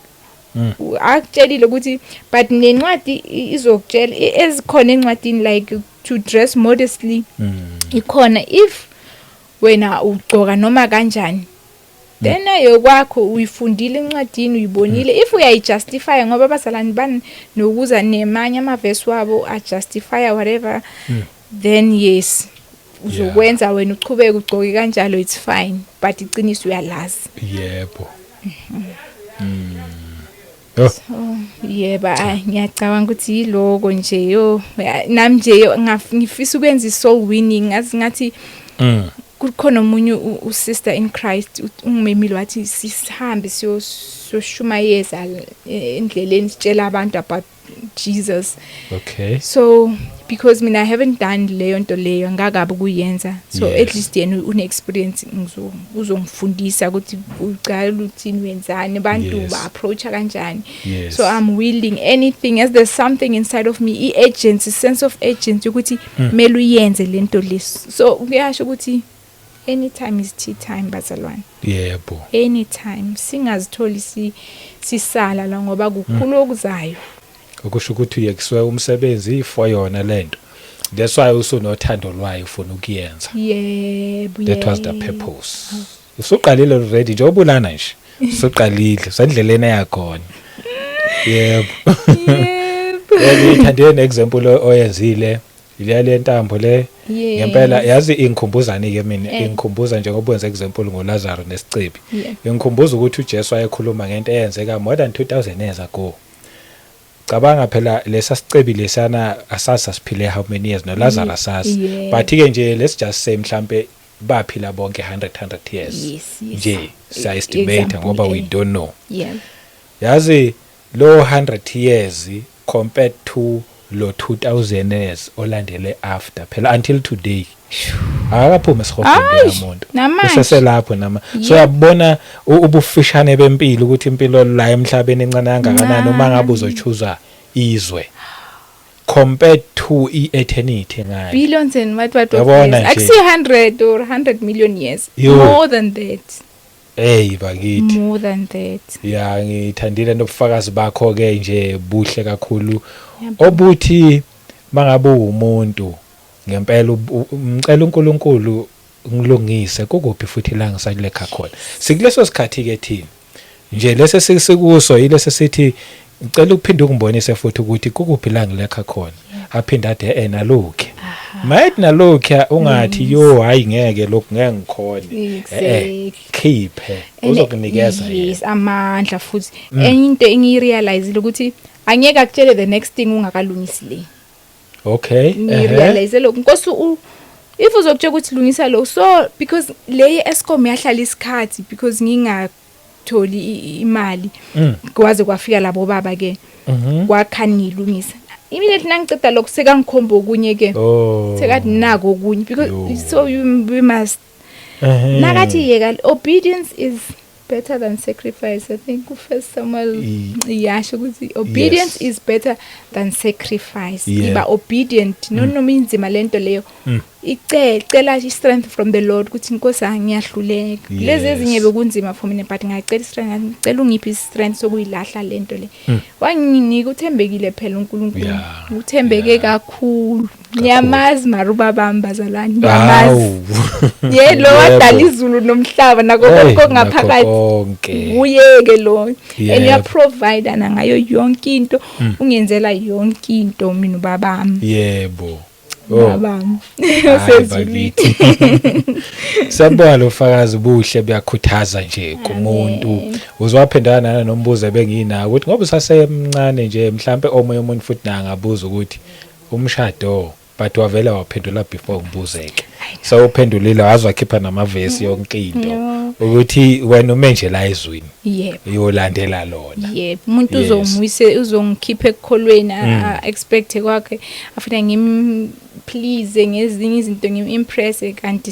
S1: akutshelile ukuthi, but nencwadi izokutshela, ezikhona encwadini, like to dress modestly, ikhona. If wena ugcoka noma kanjani, then ayokwakho, uyifundile encwadini, uyibonile, if uyayijustify, ngoba abazalwane bani nokuza nemanye amavesi wabo ajustify whatever, then yes, uzokwenza wena, uchubeke ugcoke kanjalo, it's fine, but iqiniso uyalazi.
S2: Yebo. Yo.
S1: Yebo, ayi, ngiyacabanga ukuthi yiloko nje. Yo, nami nje yo, ngifisa ukwenza i-soul winning, ngazi ngathi kukhona omunye usister in Christ ungimemile, wathi sihambe siyoshumayeza endleleni, sitshela abantu about Jesus. So because mina I haven't done leyo nto leyo, ngakabi kuyenza, so at least yena une experience, uzongifundisa ukuthi ucala uthini, wenzani, abantu ba approacha kanjani. So I'm willing anything, as there's something inside of me, i-urgency, sense of urgency ukuthi kumele uyenze lento le. So kuyasho ukuthi anytime is tea time, bazalwane. Anytime singazitholi sisala la, ngoba kukhulu okuzayo.
S2: Okusho ukuthi uyekiswe umsebenzi for yona lento, that's why usunothando lwayo, ufuna ukuyenza.
S1: Yebo.
S2: That was the purpose. Usuqalile already nje, obulana nje usuqalile, usendleleni yakhona, yebo.
S1: Yebo.
S2: Ngithandile ne-example oyenzile ile ntambo le. Ngempela yazi ingikhumbuzani ke mina? Ingikhumbuza njengoba wenza example ngoLazarus nesicebi, ingikhumbuza ukuthi uJesu wayekhuluma ngento eyenzeka more than 2000 years ago. Cabanga phela, lesa sicebi lesana asazi sasiphile how many years, noLazarus asazi, but ke nje let's just say mhlambe baphila bonke 100 100 years nje, siya estimate
S1: Example,
S2: ngoba we don't know. Yazi lo 100 years compared to lo 2000 years olandele after, phela until today akakaphumi esihogweni.
S1: Ayi,
S2: Umuntu
S1: namanje.
S2: useselapho nama. So uyabona ubufishane bempilo, ukuthi impilo la emhlabeni encane kangakanani uma ngabe uzochuza izwe compared to i-eternity ngayo.
S1: Billions and what what of
S2: Yabona
S1: years.
S2: nje.
S1: Akusi 100 or 100 million years.
S2: Yo.
S1: More than that.
S2: Hey bakithi.
S1: More than that.
S2: Ya, ngithandile nobufakazi bakho ke nje, buhle kakhulu.
S1: Yabo.
S2: Obuthi mangabe uwumuntu ngempela umcela uNkulunkulu, ngilungise kukuphi futhi la ngisalekha khona. Sikuleso sikhathi ke thina nje, lese sikuso yilese sithi ngicela ukuphinda ukungibonise futhi ukuthi kukuphi la ngilekha khona, aphinde ade nalokhu mayithi nalokhu, ungathi yo hayi, ngeke lokhu, ngeke ngikhone. Khiphe, uzokunikeza yena.
S1: Yes, amandla futhi. Enye into engiyirealizile ukuthi angeke akutshele the next thing ungakalungisi le. Ngirealize lokho, Nkosi, if uzokutshela ukuthi lungisa lo, so because le Eskom yahlala isikhathi because ngingatholi imali, kwaze kwafika labo baba ke, kwakhani ngilungisa immediately. Nangiceda lokho, sekangikhomba okunye ke. Sekathi nako okunye because so we must nakathi yeka, obedience is better than sacrifice. I think uFirst Samuel iyasho ukuthi obedience is better than sacrifice. Iba obedient noma inzima lento leyo. Icela i-strength from the Lord ukuthi Nkosi, ngiyahluleka lezi ezinye bekunzima for mina, but ngacela i-strength, ngicela ungiphe i-strength sokuyilahla lento le. Wanginika, uthembekile phela uNkulunkulu. Uthembeke kakhulu. Ngiyamazi maruba bami, bazalwane, ngiyamazi.
S2: Hawu.
S1: Ye lo wadala izulu nomhlaba nako
S2: Hey,
S1: konke
S2: nakho
S1: okungaphakathi.
S2: konke.
S1: Uyeke lo and uyaprovide ngayo yonke into, ungenzela yonke into mina ubabami.
S2: Yebo. Oh.
S1: Babami
S2: Hayi,
S1: osezulwini.
S2: bakithi. Siyabonga lo fakazi, buhle, buyakhuthaza nje kumuntu. Uzwaphendana nombuzo ebenginawo ukuthi ngoba usasemncane nje, mhlambe omunye umuntu futhi nangabuza ukuthi umshado, but wavela waphendula before ngibuzeke. So uphendulile, waze wakhipha namavesi, yonke into,
S1: No.
S2: ukuthi wena ume nje la ezwini, uyolandela lona.
S1: Yebo, umuntu uzongimuyise, uzongikhipha ekukholweni, expect kwakhe afuna ngim please ngezinye izinto, ngim-impress, kanti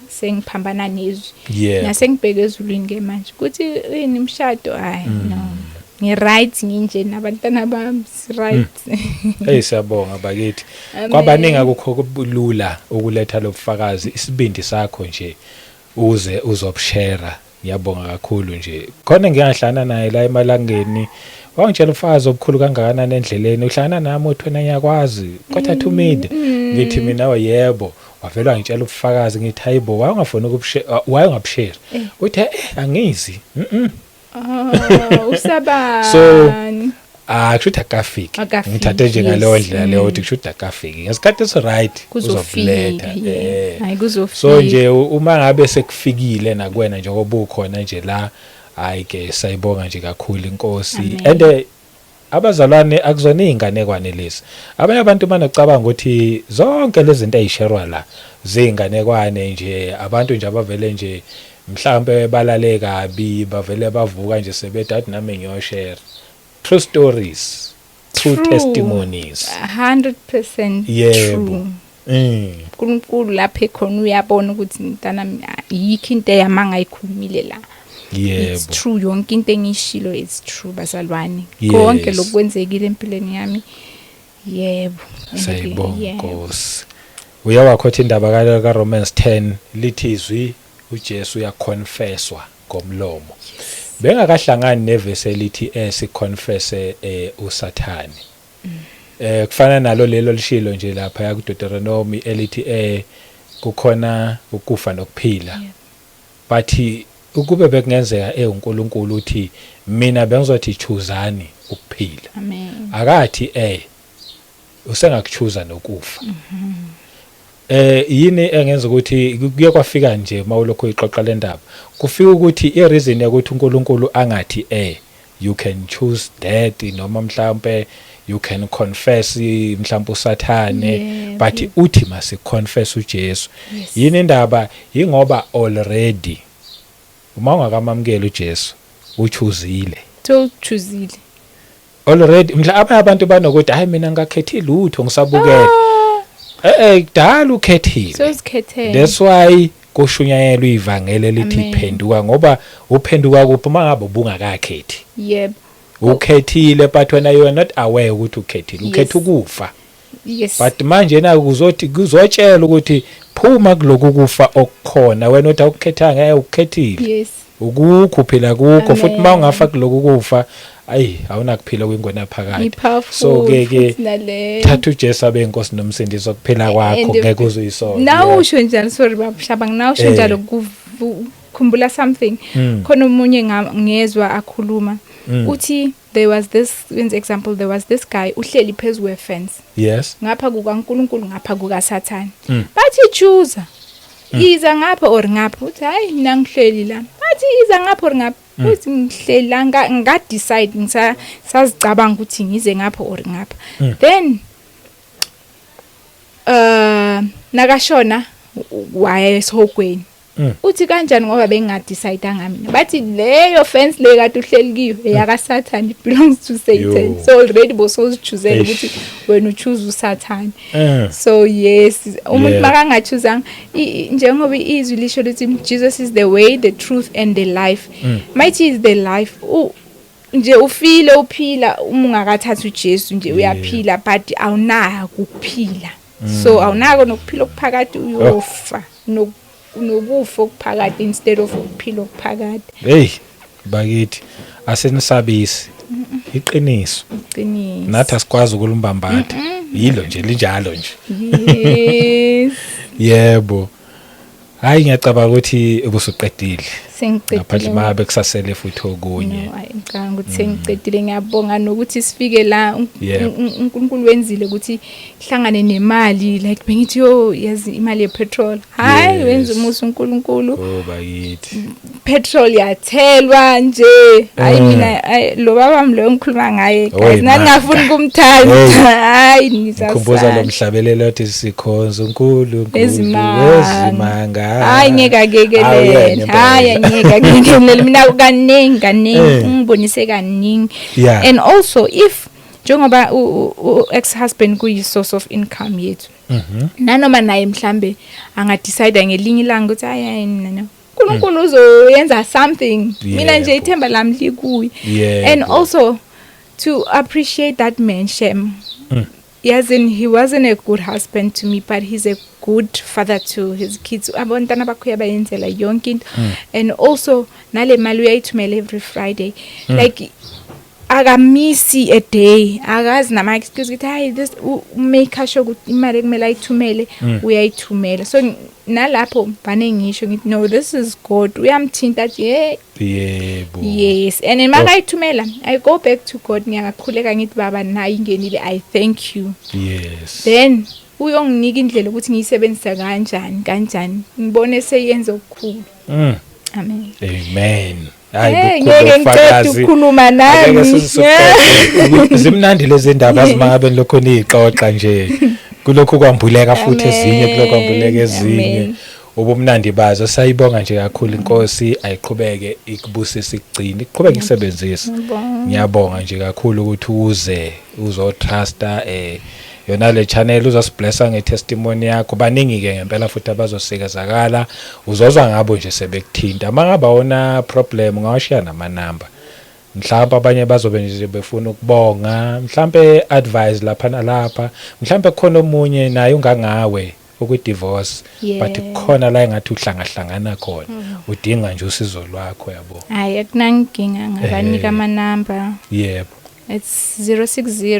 S1: sengiphambana nezwi. Nasengibheke ezulwini ke manje ukuthi yini umshado, hayi, no, ngi-right nginje nabantwana bami, si-right.
S2: Hey, siyabonga bakithi.
S1: Amen.
S2: Kwabaningi akukho lula ukuletha lobufakazi, isibindi sakho nje uze uzobushare. Ngiyabonga kakhulu nje. Khona ngiyahlangana naye la emalangeni. Wangitshela ufakazi obukhulu kangakanani endleleni. Uhlangana nami uthi wena ngiyakwazi. Kodwa to mid ngithi mina yebo. Wavela wangitshela ubufakazi, ngithi hayibo, wayengafuni ukubushare, wayengabushare. Uthi angizi.
S1: Oh, usabani?
S2: Ah, kusho ukuthi akafiki.
S1: Akafiki,
S2: Ngithathe nje ngaleyo ndlela leyo ukuthi kusho ukuthi akafiki. Ngesikhathi esi right
S1: Kuzofika.
S2: uzobuletha.
S1: Hayi, kuzofika.
S2: So nje uma ngabe sekufikile nakuwena njengoba ukhona nje la, hayi ke, sayibonga nje kakhulu inkosi.
S1: Amen.
S2: And abazalwane, akuzona izinganekwane lezi. Abanye abantu banocabanga ukuthi zonke lezi zinto ezisherwa la zinganekwane nje, abantu nje abavele nje mhlambe balale kabi, bavele bavuka nje sebethi athi nami ngiyoshare. True stories. True testimonies.
S1: 100%
S2: Yebo.
S1: true. uNkulunkulu lapho ekhona uyabona ukuthi mntanami, ayikho into eyamanga ayikhulumile la. It's true, yonke into engiyishilo, it's true, bazalwane. Konke lokwenzekile empilweni yami, yebo.
S2: Sayibonga Nkosi. Uyawakhotha indaba ka Romans 10, lithi izwi uJesu uyaconfesswa ngomlomo. Bengakahlangani nevesi elithi siconfesse uSathane. Kufana nalo lelo lishilo nje lapha ya kuDeuteronomy elithi kukhona ukufa nokuphila. But ukube bekungenzeka uNkulunkulu uthi mina bengizothi choosani ukuphila.
S1: Amen.
S2: Akathi usengakuchuza nokufa. Yini engenza ukuthi kuye kwafika nje mawulokhu uyixoxa le ndaba, kufika ukuthi i-reason yokuthi uNkulunkulu angathi you can choose death, noma mhlambe you can confess mhlambe uSathane, but uthi masi confess uJesu. Yini indaba? Ingoba already uma ungakamamukeli uJesu, uchoosile.
S1: Sowuchoosile.
S2: Already. Mhla abanye abantu banokuthi, "Hayi, mina ngakhethi lutho, ngisabukela." Kudala ukhethile.
S1: Sowuzikhethele.
S2: That's why kushunyayelwa ivangeli elithi
S1: Amen.
S2: phenduka, ngoba uphenduka kuphi uma ngabe ubungakakhethi? Ukhethile, but wena you are not aware ukuthi ukhethile, ukhetha ukufa. But manje na kuzothi kuzotshela ukuthi phuma kuloku kufa okukhona, wena uthi awukukhethanga. Ukhethile. Ukukho phila kukho futhi.
S1: Amen.
S2: Uma ungafa kuloku kufa, ayi, awunakuphila kwingona phakade.
S1: I-powerful.
S2: So ke
S1: Futhi nale
S2: thatha uJesu abe inkosi nomsindisi okuphila kwakho,
S1: And
S2: ngeke uzuyisona.
S1: Nawe usho njalo, sorry baba, nawe usho njalo, khumbula something. Khona omunye ngezwa akhuluma, uthi there was this, wenze example, there was this guy uhleli phezu kwe-fence, ngapha kukaNkulunkulu, ngapha kukaSathane. Bathi choose, iza ngapha or ngapha. Uthi, "Hayi, mina ngihleli la." Bathi iza ngapha or ngapha. Uthi ngihleli la, nga decide ngisazicabanga ukuthi ngize ngapha or ngapha. Then nakashona waya esihogweni. Uthi kanjani? Ngoba bengingadecide mina. Bathi leyo fence le kade uhleli kiyo eyakaSathane, it belongs to Satan.
S2: Yo.
S1: So already bosozichoosela
S2: Eish.
S1: ukuthi wena uchoose uSathane. So yes, umuntu makangachoosanga, njengoba izwi lisho lithi Jesus is the way, the truth and the life. Mighty is the life. Nje ufile uphila uma ungakathathi uJesu nje. Uyaphila but awunako ukuphila, so awunako nokuphila okuphakade, uyofa nokufa okuphakade instead of ukuphila okuphakade.
S2: Hey bakithi, asenisabisi, iqiniso.
S1: Iqiniso.
S2: Nathi asikwazi ukulumbambatha, yilo nje, linjalo nje. Yebo, hayi, ngiyacabanga ukuthi ubusuqedile.
S1: Sengiqedile.
S2: Ngaphandle mabe kusasele futhi okunye.
S1: No, hayi, ngicabanga ukuthi sengiqedile. Ngiyabonga nokuthi sifike la. uNkulunkulu wenzile ukuthi hlangane nemali, like bengithi yo, yazi imali yepetrol, hayi, wenza umusa uNkulunkulu.
S2: Oh bakithi.
S1: Petrol yathelwa nje, hayi. Mina hayi, lo baba wami lo engikhuluma ngaye,
S2: Oy,
S1: guys, nangingafuni
S2: manga.
S1: kumthanda,
S2: Hey.
S1: hayi,
S2: Ngikhumbuza lo
S1: ngisasala.
S2: mhlabelelo othi sikhonza uNkulunkulu
S1: Wezimanga.
S2: wezimanga.
S1: Hayi, ngeke akekelele.
S2: Awuyena
S1: Hayi,
S2: impela.
S1: angeke akekelele. Mina kaningi kaningi ungibonise kaningi. And also if njengoba ex husband kuyi source of income yethu, nanoma naye mhlambe angadecide ngelinye ilanga ukuthi hayi hayi, no, uNkulunkulu uzoyenza something. Mina nje ithemba lami likuye. And also to appreciate that man, shem. Yes, and he wasn't a good husband to me, but he's a good father to his kids. Abantwana bakho uyabayenzela yonke into. And also nale mali uyayithumela every Friday. Like akamisi a day, akazi nama excuse ukuthi hayi this, make sure ukuthi imali ekumele ayithumele uyayithumela. So nalapho vane ngisho ngithi, no, this is God. Uyamthinta athi, hey. Yes, and then makayithumela, I go back to God, ngiyakhuleka ngithi, "Baba, nayi ingenile, I thank you." Then uyonginika indlela ukuthi ngiyisebenzisa kanjani kanjani, ngibone seyenza okukhulu. Amen.
S2: Amen. Hayi,
S1: Hey,
S2: bukhulu
S1: ngeke ngiqede
S2: ubufakazi.
S1: ukukhuluma
S2: Angeke
S1: nami.
S2: sizuqede. Zimnandi lezi ndaba, azimangabe lokho niyixoxa nje. Kulokhu kwambuleka futhi ezinye, kulokhu kwambuleka ezinye.
S1: Amen.
S2: Ubumnandi bazo. Sayibonga nje kakhulu inkosi, ayiqhubeke ikubusise, ikugcine, iqhubeke ikusebenzise.
S1: Ngiyabonga.
S2: Ngiyabonga nje kakhulu ukuthi uze uzotrusta yona le channel, uzosiblessa ngetestimony yakho. Baningi ke ngempela futhi abazosikezakala, uzozwa ngabo nje sebekuthinta. Mangaba wona problem, ungawashiya namanamba. Mhlawumbe abanye bazobe nje befuna ukubonga, mhlambe advice lapha nalapha, mhlambe khona omunye naye ungangawe ukwi-divorce, but khona la engathi uhlangahlangana khona, udinga nje usizo lwakho, yabo.
S1: Hayi, akunankinga, ngabanika amanamba. It's 060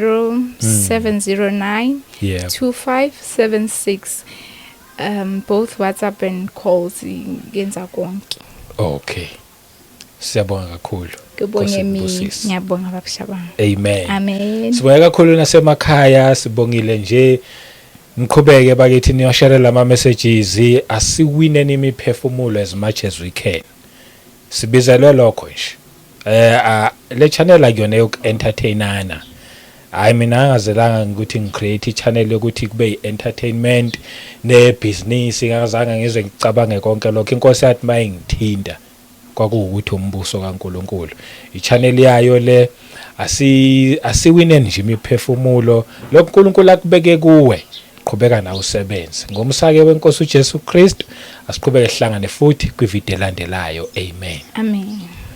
S1: 709 2576, both WhatsApp and calls, ngenza konke.
S2: Okay, siyabonga kakhulu.
S1: Kubonge
S2: Nkosi
S1: mina.
S2: ikubusise.
S1: Ngiyabonga, babushabanga.
S2: Amen.
S1: Amen.
S2: Sibonge kakhulu nasemakhaya, sibongile nje. Ngiqhubeke bakithi niyoshare lama messages, asiwineni imiphefumulo as much as we can. Sibizelwe lokho nje. Le channel akuyona yoku-entertainana. Hayi, mina angazelanga ukuthi ngicreate i-channel yokuthi kube i-entertainment nebusiness, ngazange ngize ngicabange konke lokho. Inkosi yathi mayingithinta kwakuwukuthi umbuso kaNkuluNkulu. I-channel yayo le, asiwineni nje imiphefumulo. Lokhu uNkulunkulu akubeke kuwe, qhubeka nawe usebenze. Ngomsake wenkosi uJesu Kristu, asiqhubeke sihlangane futhi kwivideo elandelayo. Amen.
S1: Amen.